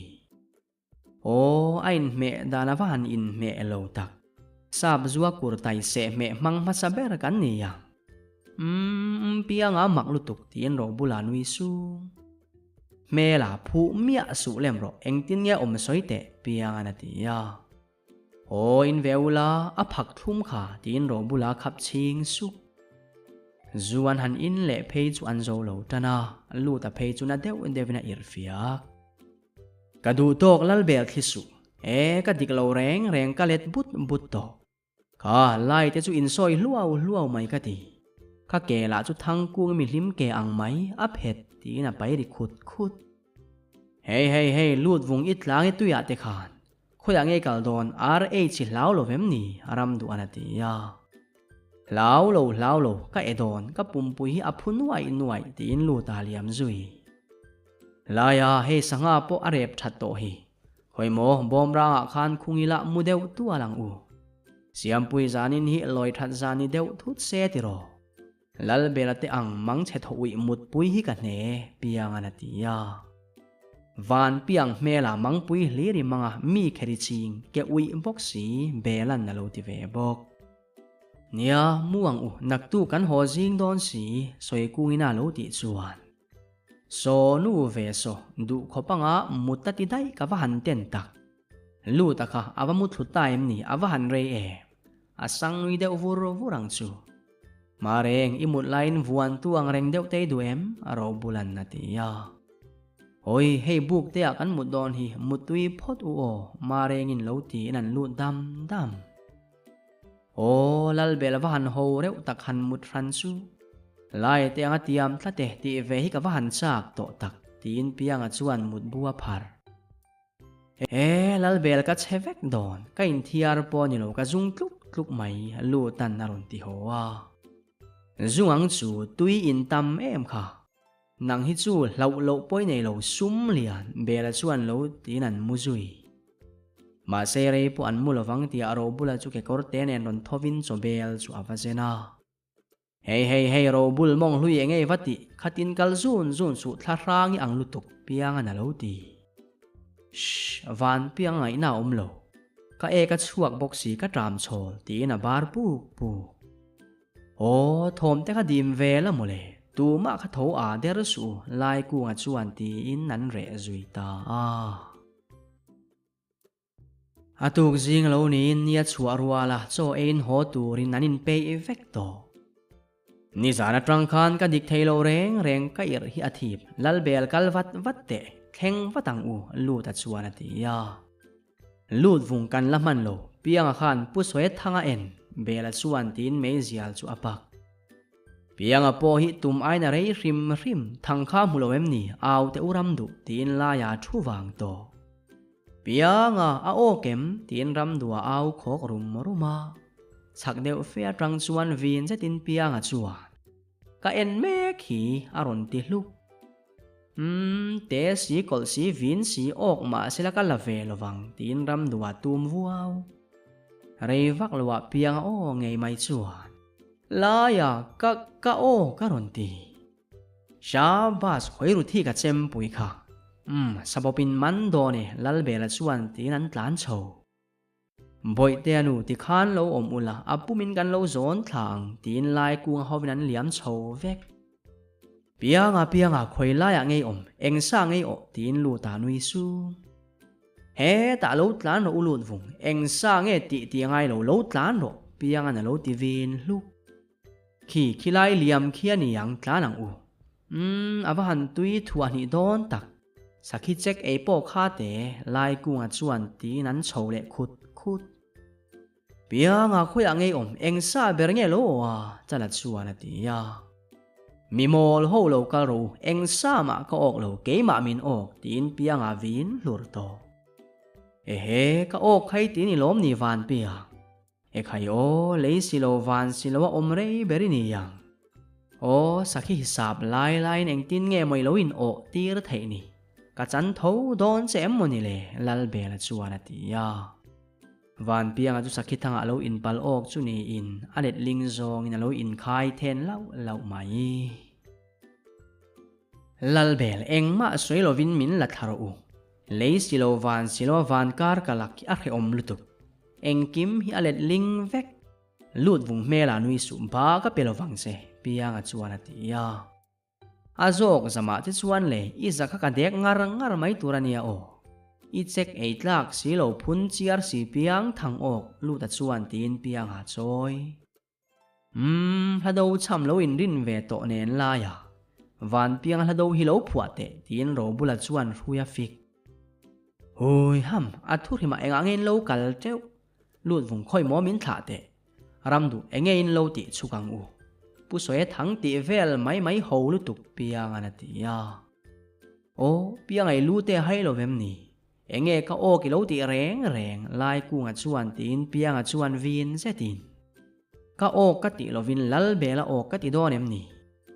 Aw, a inhmeh dan a va han inhmeh lo tak. Sap zua kur tai seh hmeh hmang hmasa ber kan ni ang. Umm, pianga mak lutuk tiin ro bulah nui sung. Hmela phuh miah suh lem rawh engtin nge awm sawi teh piangan a ti a. Aw in ve ula, a phak thlum kha tiin ro bula khap chhing sup. Zu an han in leh phei chu an zo lo tan a, lut a phei chu na deuh deuhin a irh fiak. Ka duh tawk lal bel thli suh, e ka dik lo reng reng ka let but but tawh. Kha lai te chu insawi hluau hluau mai ka ti. Ka ke lah chu thangkung mi hlim ke ang mai a phet tiin a pai ri khut khut. Hei hei hei lut vung i tlang i tuiah te khan khawiah nge kal dawn RH i hlau lo vem ni a ram duh an a ti a. Hlau lo hlau lo ka e dawn ka pumpui hi a phu nuaih nuaih tiin lut a liam zui. Laia hei sangha pawh a rep that tawh hi. Khawi maw, bawmrangah khan khung ila mu deuh tual ang u. Siampui zanin hi lawi that zan ni deuh thut se tiraw. Lalbela te ang mang chhe thaw uih mutpui hi ka hne, Piangan a ti a. Van piang hmela mangpui hlir i manga mi kheri ching ke uih bawk si Bela'n a lo ti ve bawk. Nia, mu ang u, naktu kan haw zing dawn si, Sawikungin a lo tih chuan. Saw nu ve saw, duh khawp anga mut a ti daih ka va han ten tak. Lut a kha a va mu thlu ta em ni, a va han rei em. A sang nui deuh vur vur ang chu. Mareng, i mut laiin vuan tu ang reng deuh te i duh em? A Robulan a ti a. Hawi, hei buk te ah kan mut dawn hi, mutui phawt u aw, Marengin lo tiin an lut dam dam. Aw, Lalbel va han ho reuh tak han mut hran chu. Lai te anga tiam tlat e tih ve hi ka va han chak tawh tak, tiin Pianga chuan mutbu a phar. E, Lalbel ka chhe vek dawn, ka inthiar pawh ni lo ka zung tluk tluk mai, Lutan a rawn ti haw a. Zung ang chu tui in tam em kha. Nang hi chu hlauh loh pawi nei lo sum lian Bela chuan lo tiin an mu zui. Mahse rei pawh an mu lovang tia a robula chu kekawr te nen rawn thovin chaw bel chu a va zen a. Hei hei hei robul mawng hlui eng ei va tih khatin kal zun zun suh thla hrang i ang lutuk piangan a lo ti. Shh van piang ngaihna a awm lo. Ka ek a chhuak bawk si ka tram chhawl tiin a bar puk puk. Aw, thawm te kha dim ve la mawle, tumah kha tho a der suh u, Laikunga chuan tiin an reh zui ta a. A tuk zing lo niin nia chhuah ruala chaw eiin haw turin an inpeih vek tawh. Nizan atang khan ka dik thei lo reng reng ka irh hi a thip, Lalbel kal vat vat teh, thleng vat ang u, Luta chuan a ti a. Lut vung kan la hman lo, Pianga khan Pu Sawiathanga en, Bela chuan tiin meizial chu a pak. Pianga pawh hi tum aina rei hrim hrim, thang kha hmu lo em ni, au te u ram duh, tiin laia thu vang tawh. Pianga, a awk em? tiin ram duh a au khawk rum rum a. Chhak deuh fe atang chuan vin zetin Pianga chuan, Ka en mek hi, a rawn ti hluk. Umm, te si kawlh si vin si awk mah sela ka la ve lovang tiin ram duah tum vuau. Rei vak loah piang a aw ngei mai chuan Laia ka ka aw ka rawn ti. Shabas hawi ru thi ka chempui kha. Umm, sabawpin man dawn e Lalbela chuan tiin an tlan chho. Bawihtea nu ti khan lo awm ula, a pumin kan lo zawn thla ang tiin lai kunga hovin an liam chho vek. Pianga pianga khawi laiah ngei awm, eng sa ngei awh tiin lut a nui sung. Hetah lo tlan rawh u lut vung, eng sa nge tih tih a ngai lo, lo tlan rawh Pianga'n a lo ti vin hluk. Khi khilai liam khi a ni ang tlan ang u. Umm, a va han tui thuah hnih dawn tak. Sakhi check ei pawh kha te lai kunga chuan tiin an chho leh khut khut. Pianga khawiah ngei awm eng sa ber nge lo aw a, Chala chuan a ti a. Mi mawl ho lo kal rawh u, eng sa mah ka awk lo, keimah min awk tiin Pianga vin hlur tawh. Ehe, ka awk khai tiin i lawm ni van Piang. Ekhai aw, lei si lo van si lo a awm rei ber i ni ang. Aw, sakhi hisap lai laiin engtin nge maw i lo in awh tir theih ni? Ka chan tho dawn che em maw ni le? Lalbela chuan a ti a. Vanpianga chu sakhi thangah a lo inpal awk chu niin a letling zawngin a lo inkhai then lauh lauh mai. Lalbel, engmah sawi lovin min la thla rawh u. Lei si lo van si lo van kar ka lak hi a hrehawm lutuk. Engkim hi a let ling vek. Lut vung hmel ah nui suh ba ka pe lovang che, Pianga chuan a ti a. A zawk zamah che chuan le i za kha ka dek ngar ngar mai tur a nia aw. I check ei tlak si lo phun chiar si Piang thang awk Luta chuan tiin Pianga chawi. Umm, hla do chham lo inrin ve tawh nen laia Vanpianga hla do hi lo phuah teh tiin Robula chuan hrui a fik. Hui ham, a thu hrimah engah nge in lo kal teuh? Lut vung khawi maw min thlah teh? Ram duh enge in lo tih chhuk ang u? Pu Sawi thang tih vel mai mai ho lutuk Piangan a ti a. Aw, Pianga i lu te a hai lo vem ni? Enge ka aw ki lo tih reng reng lai kunga chuan tiin Pianga chuan vin zetin Ka aw ka tih lovin Lalbela aw ka ti dawn em ni?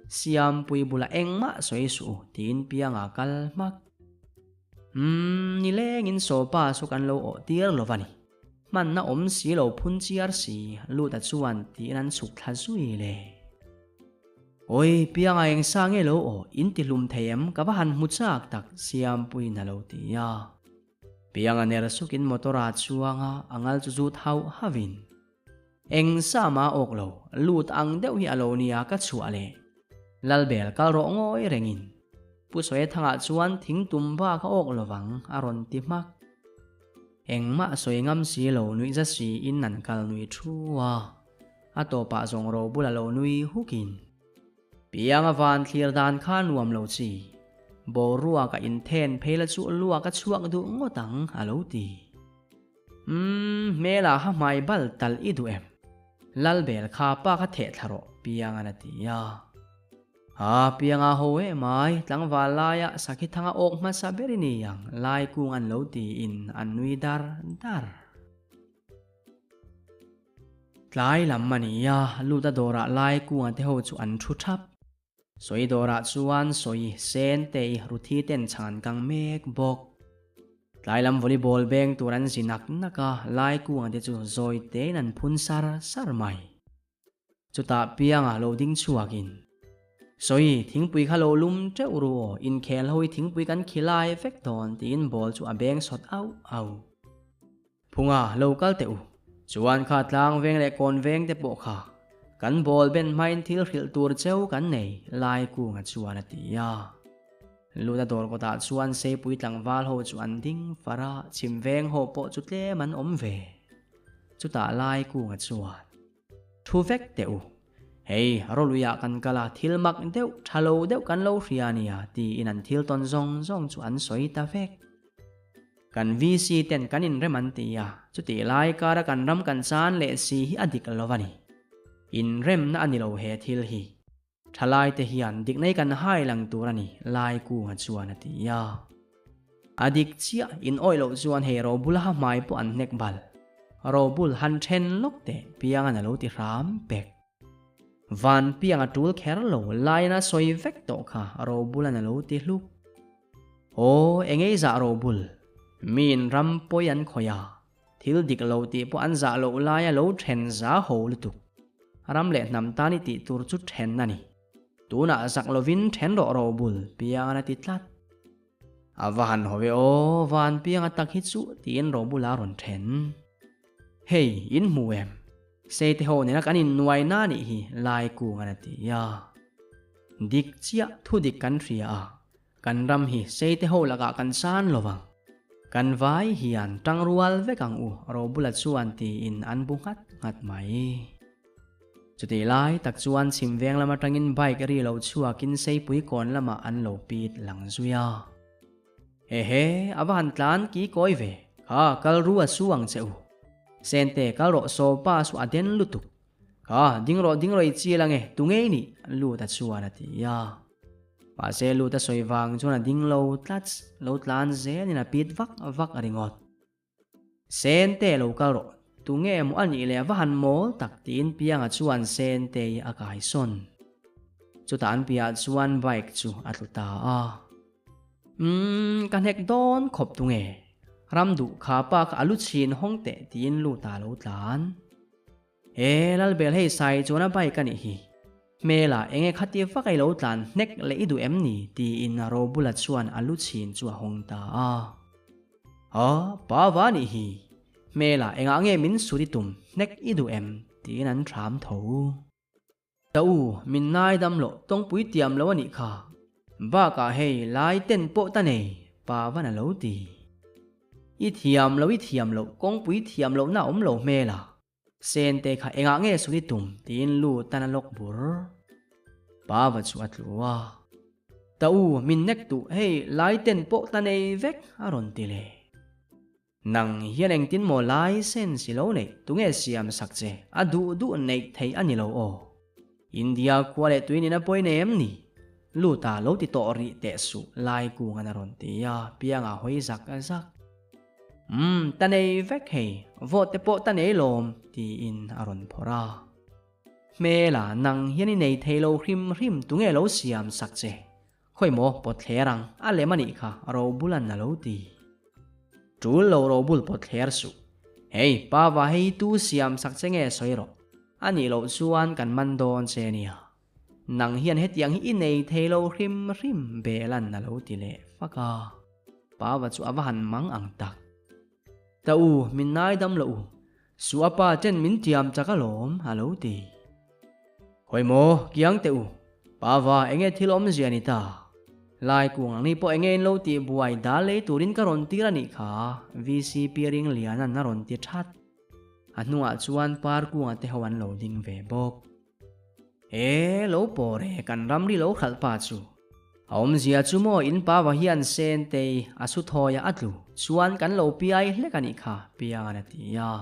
Siampui bulah engmah sawi suh u tiin Pianga kal hmak. Umm, nilengin sawpa chu kan lo awh tir lo va ni. Hmanna awm si lo phun chiar si Luta chuan tiin an chhuk thla zui le. Awi, Pianga eng sa nge lo aw, in ti hlum thei em, ka va han hmu chak tak, Siampuiin a lo ti a. Pianga ner sukin motor a chuang a, a ngal chu zut hauh hauhin. Eng sa mah awk lo, lut ang deuh hi a lo nia ka chhuah leh. Lalbel kal rawh ngawi rengin. Pu Sawithanga chuan thing tum bak a awk lovang a rawn ti hmak. Engmah sawi ngam si lo nuih za siin an kal nui thu a, a tawpah zawng ro bula lo nui hukin. Pianga van thlir dan kha nuam lo chi. Boruak a inthen phei la chu luak a chhuak duh ngawt ang a lo ti. Umm, hmela ha hmai bal tal i duh em? Lalbel kha pa kha theh thla rawh, Pianga'n a ti a. A, Pianga ho eh mai, tlangval laia sakhi thanga awk hmasa ber i ni ang, lai kung an lo tiin an nui dar dar. Tlai lam a ni a, Luta dawrah lai kunga te ho chu an thu thap. Sawi dawrah chuan sawi sen tei Ruthi ten chhan an kang mek bawk. Tlai lam volleyball beng tur an zi nak nak a, lai kungah te chu zawi tein an phun sar sar mai. Chutah piangah lo ding chhuakin, Sawi, thingpui kha lo lum teuh ru aw, inkhel ho hi thingpui kan khi lai vek dawn tiin ball chu a beng sawt auh auh. Phunga lo kal teh u. Chuan kha tlang veng leh kawn veng te pawh kha kan ball ben hmain thil hrilh tur cheu kan nei, Lai Kunga chuan a ti a. Luta dawr kawtah chuan Seipui tlangval ho chu an ding far a, chhim veng ho pawh chu tlem an awm ve. Chutah Lai Kunga chuan, Thu vek teh u. Hei, Rawluiah kan kal a, thil mak deuh, tha lo deuh kan lo hria ania, tiin an thil tawn zawng zawng chu an sawi ta vek. Kan VC ten kan inrem an ti a, chutih lai kara kan ram kan chan leh si hi a dik lo a ni. Inremna a ni lo he thil hi. Thalai te hian dikna hi kan hai lang tur a ni, Lai Kunga chuan a ti a. A dik chiah, in awih loh chuan hei Robula ha hmai pawh an hnek bal. Robul han then lawk teh Piangan a lo ti hram pek. Van piang a tul kher lo, Laian a sawi vek tawh kha, Robulan a lo ti hluk. Aw, engei zah Robul, miin ram pawi an khawih a, thil dik lo tih pawh an zah loh laia lo then za ho lutuk. Ram leh hnam tan i tih tur chu then a ni. Tunah zak lovin then rawh Robul, Piangan a ti tlat. A va han haw e aw, van pianga tak hi chu tiin Robula rawn then. Hei, in hmu em? Seite ho nena kan innuai na nih hi Lai Kungan a ti a. Dik chiah thu dik kan hria a, kan ram hi Seite ho lakah kan san lo vang. Kan vai hian tangrual vek ang u Robula chuan tiin an bu nghat nghat mai. Chutih lai tak chuan chhim veng lam atangin bike ri lo chhuakin Seipui kawn lamah an lo pit lang zui a. Ehe, a va han tlan ki kawi ve, kha kal ru a su ang che u. Sente kal rawh saw pa su a den lutuk. Kha ding rawh ding rawh i chil ange, tu ngei nih? Luta chuan a ti a. Mahse Luta sawi vang chuan a ding lo tlats, lo tlan zelin a pit vak vak a ringawt. Sente lo kal rawh, tunge maw a nih leh a va han mawl tak tiin Pianga chuan Sentei a kaisawn. Chutah an piahah chuan bike chu a tlu ta a. Umm, ka hnek dawn khawp tunge, ram duh kha pa kha a lu chhin hawng teh tiin Luta lo tlan. He Lalbel hei sai chuan a bike a nih hi. Hmela enge khati vak a i lo tlan hnek leh i duh em ni? tiin Robula chuan a lu chhin chu a hawng ta a. Ha, pa va nih hi. Hmela engah nge min sut i tum hnek i duh em? tiin an thram tho. Ta u, min nai dam loh tawngpui tiam lo a nih kha. Bakah hei lai ten pawh ta nei, pa van a lo ti. I thiam lo i thiam loh kawngpui thiam lohna a awm lo hmel a. Sente kha engah nge sut i tum tiin lu tan a lawk bur. Pa va chu a tlu a. Ta u, min nek duh hei lai ten pawh ta nei vek a rawn ti leh. Nang hian engtin maw license i lo neih? Tunge siam sak che? A duh duh neih theih a ni lo aw. India khua leh tui nena pawi nei em ni? Luta lo ti tawh rih teh suh lai kungan a rawn ti a, pianga hawi zak zak. Umm, ta nei vek hei, vote te pawh ta nei lawm, tiin a rawn phawrh a. Hmela, nang hian i nei thei lo hrim hrim, tunge lo siam sak che? Khawi maw pawt thler ang, a lem a nih kha, Robulan a lo ti. Tul lo Robul pawt thler suh. Hei, pa va hei tu siam sak che nge sawi rawh. A nih loh chuan kan man dawn che nia. Nang hian hetiang hi i nei thei lo hrim hrim Belan a lo ti leh fak a. Pa va chu a va han mang ang tak. Ta u, min nai dam loh u. Suh a pa chen min tiam chak alawm, a lo ti. Khawi maw, kiang teh u. Pa va, enge thil awmzia ni ta? Laikung ang ni pawh enge in lo tih buai dal lei turin ka rawn tir a nih kha, VCP Ringliana'n a rawn ti that. A hnungah chuan Parkunga te ho an lo ding ve bawk. E, lo pawh re, kan ramri lo khalh pa chu. A awmzia chu maw in pa va hian Sentei a su thawi a a tlu chuan kan lo piai hlek a nih kha, Pianga'n a ti a.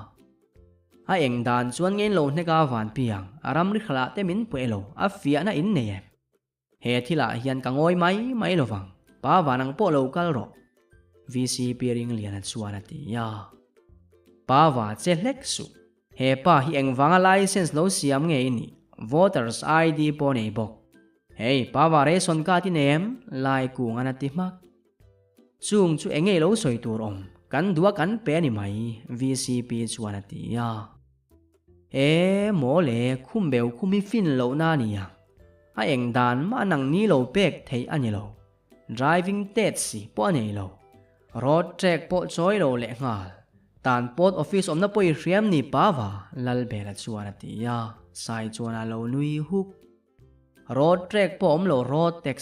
A eng dan chuan nge in lo hnek a Vanpiang, a ramri khalh ah te min pueh lo, a fiahna in nei em? He thilah hian ka ngawi mai mai lo vang, pa vanang pawh lo kal rawh, VCP Ringliana chuan a ti a. Pa va che hlek suh, he pa hi engvanga license lo siam nge i nih, voters ID pawh nei bawk. Hei, pa va ration card i nei em? Laikungan a ti hmak. Chung chu enge lo sawi tur awm, kan duh a kan pe a ni mai, VCP chuan a ti a. E maw le, khum beu khum hi fin lohna a nia. A eng dan mah nang ni lo pek theih a ni lo. Driving test si pawh a nei lo. Road track pawh chawi lo leh nghal. Tan pawt office awmna pawh i hriam ni pa va, Lalbela chuan a ti a, Sai chuan a lo nui huk. Road track pawh awm lo road tax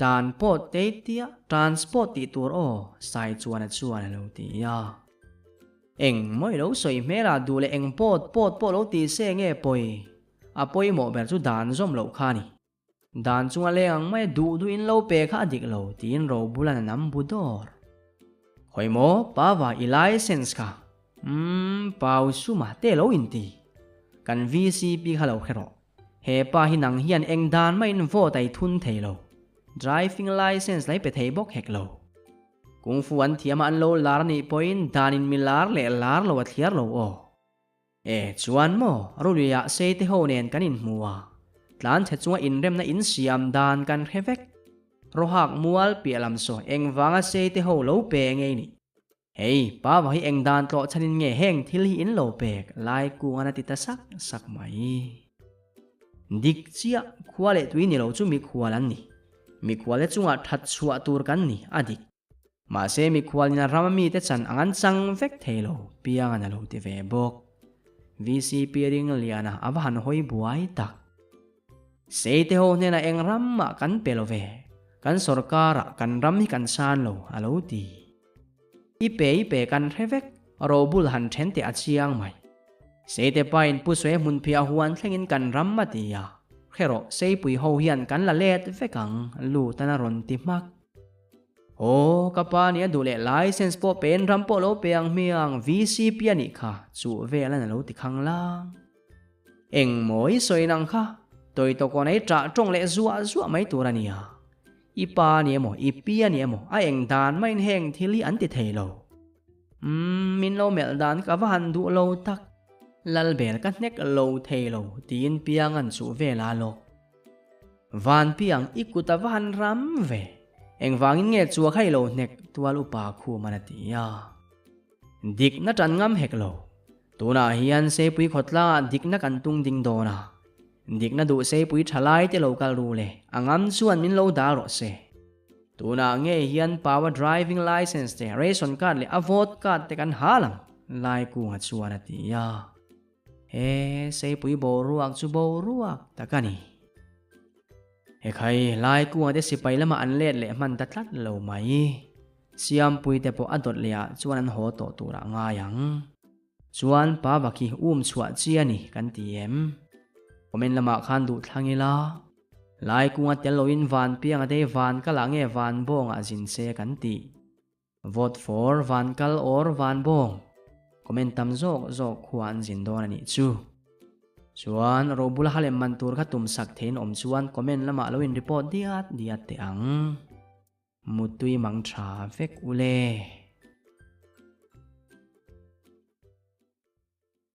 tan pawh tei tia transport tih tur aw Sai chuan a chuan a lo ti a. Eng maw i lo sawi hmel ah duh leh eng pawt pawt pawh lo ti se nge pawi? A pawimawh ber chu dan zawm loh kha a ni. Dan chunga leng ang mai duh duh in lo pe kha a dik lo tiin Robulan a nam bu dawr. Khawi maw Pava i license kha umm pau suma te lo inti. Kan VCP kha lo hre rawh. He pa hi nang hian eng dan maiin vote a i thun thei lo. Driving license la i pe thei bawk hek lo. Kung Fu an thiam a an lo lar anih pawhin danin mi lar leh lar lo a thliar lo aw. E chuan maw Ruliah sei te ho nen kan inhmu a, tlanchhe chunga inremna insiam dan kan hre vek. Rawhak mual piah lam saw engvanga sei te ho lo pe ngei ni. Hei, pa va hi eng dan tlawh chhanin nge heng thil hi in lo pek lai kungan a ti ta sak sak mai. Dik chiah, khua leh tui ni lo chu mikhual an ni. Mikhualte chungah that chhuah tur kan ni, a dik. Mahse mikhual in a rama mite chan ang an chang vek thei lo, Piangan a lo ti ve bawk. VCP Ringliana a va han hawi buai tak. Seite ho hnenah eng ram mah kan pe lo ve, kan sorkarah kan ram hi kan san lo, a lo ti. I pe i pe kan hre vek, robul han then teh a chiang mai. Seite pain Pu Sue hmunphiah huan thlengin kan ram a ti a, hre rawh Seipui ho hian kan la let vek ang, Lutan a rawn ti hmak. Aw, ka pa nia duh leh license pawh pen ram pawh lo pe ang hmiang, VCP a nih kha, chuh velan a lo ti khanglang. Eng maw i sawi nang kha, tawi tawkawn ei ṭah ṭawng leh zuah zuah mai tur a nia. I pa a ni emaw, i pi a ni emaw, a eng dan maiin heng thil hi an ti thei lo. Umm, min lo melh dan ka va han duh lo tak. Lalbel ka hnek lo thei lo tiin piang an chuh vel a lawk. Van piang i kut a va han ram ve. Engvangin nge chua kha i lo hnek tual upa khuman a ti a. Dikna ṭan ngam hek lo. Tunah hian Seipui khawtlangah dikna kan tung ding dawn a. Dikna duh Seipui thalai te lo kal ru le, a ngam chuan min lo dal rawh se. Tunah ngei hian power driving license te, ration card leh a vote card te kan hal ang, Laikunga chuan a ti a. He Seipui boruak chu boruak tak a ni. Hekhai, Laikunga te sipai lamah an let leh hman ta tlat lo mai. Siampui te pawh a dawt leh ah chuan an haw tawh tur ah ngai ang. Chuan pa vak hi um chhuah chi a ni kan ti em? Comment lamah khan duh thlang ila. Lai kunga tel loin van pianga te hi van kal ah nge van bawng ah zin se kan ti. Vote for van kal or van bawng. Comment tam zawk zawk khua an zin dawn a nih chu. Chuan Robula ha lem man tur kha tum sak theiin awm chuan comment lamah lo in report diat diat teh ang. Mutui mang tha vek ule.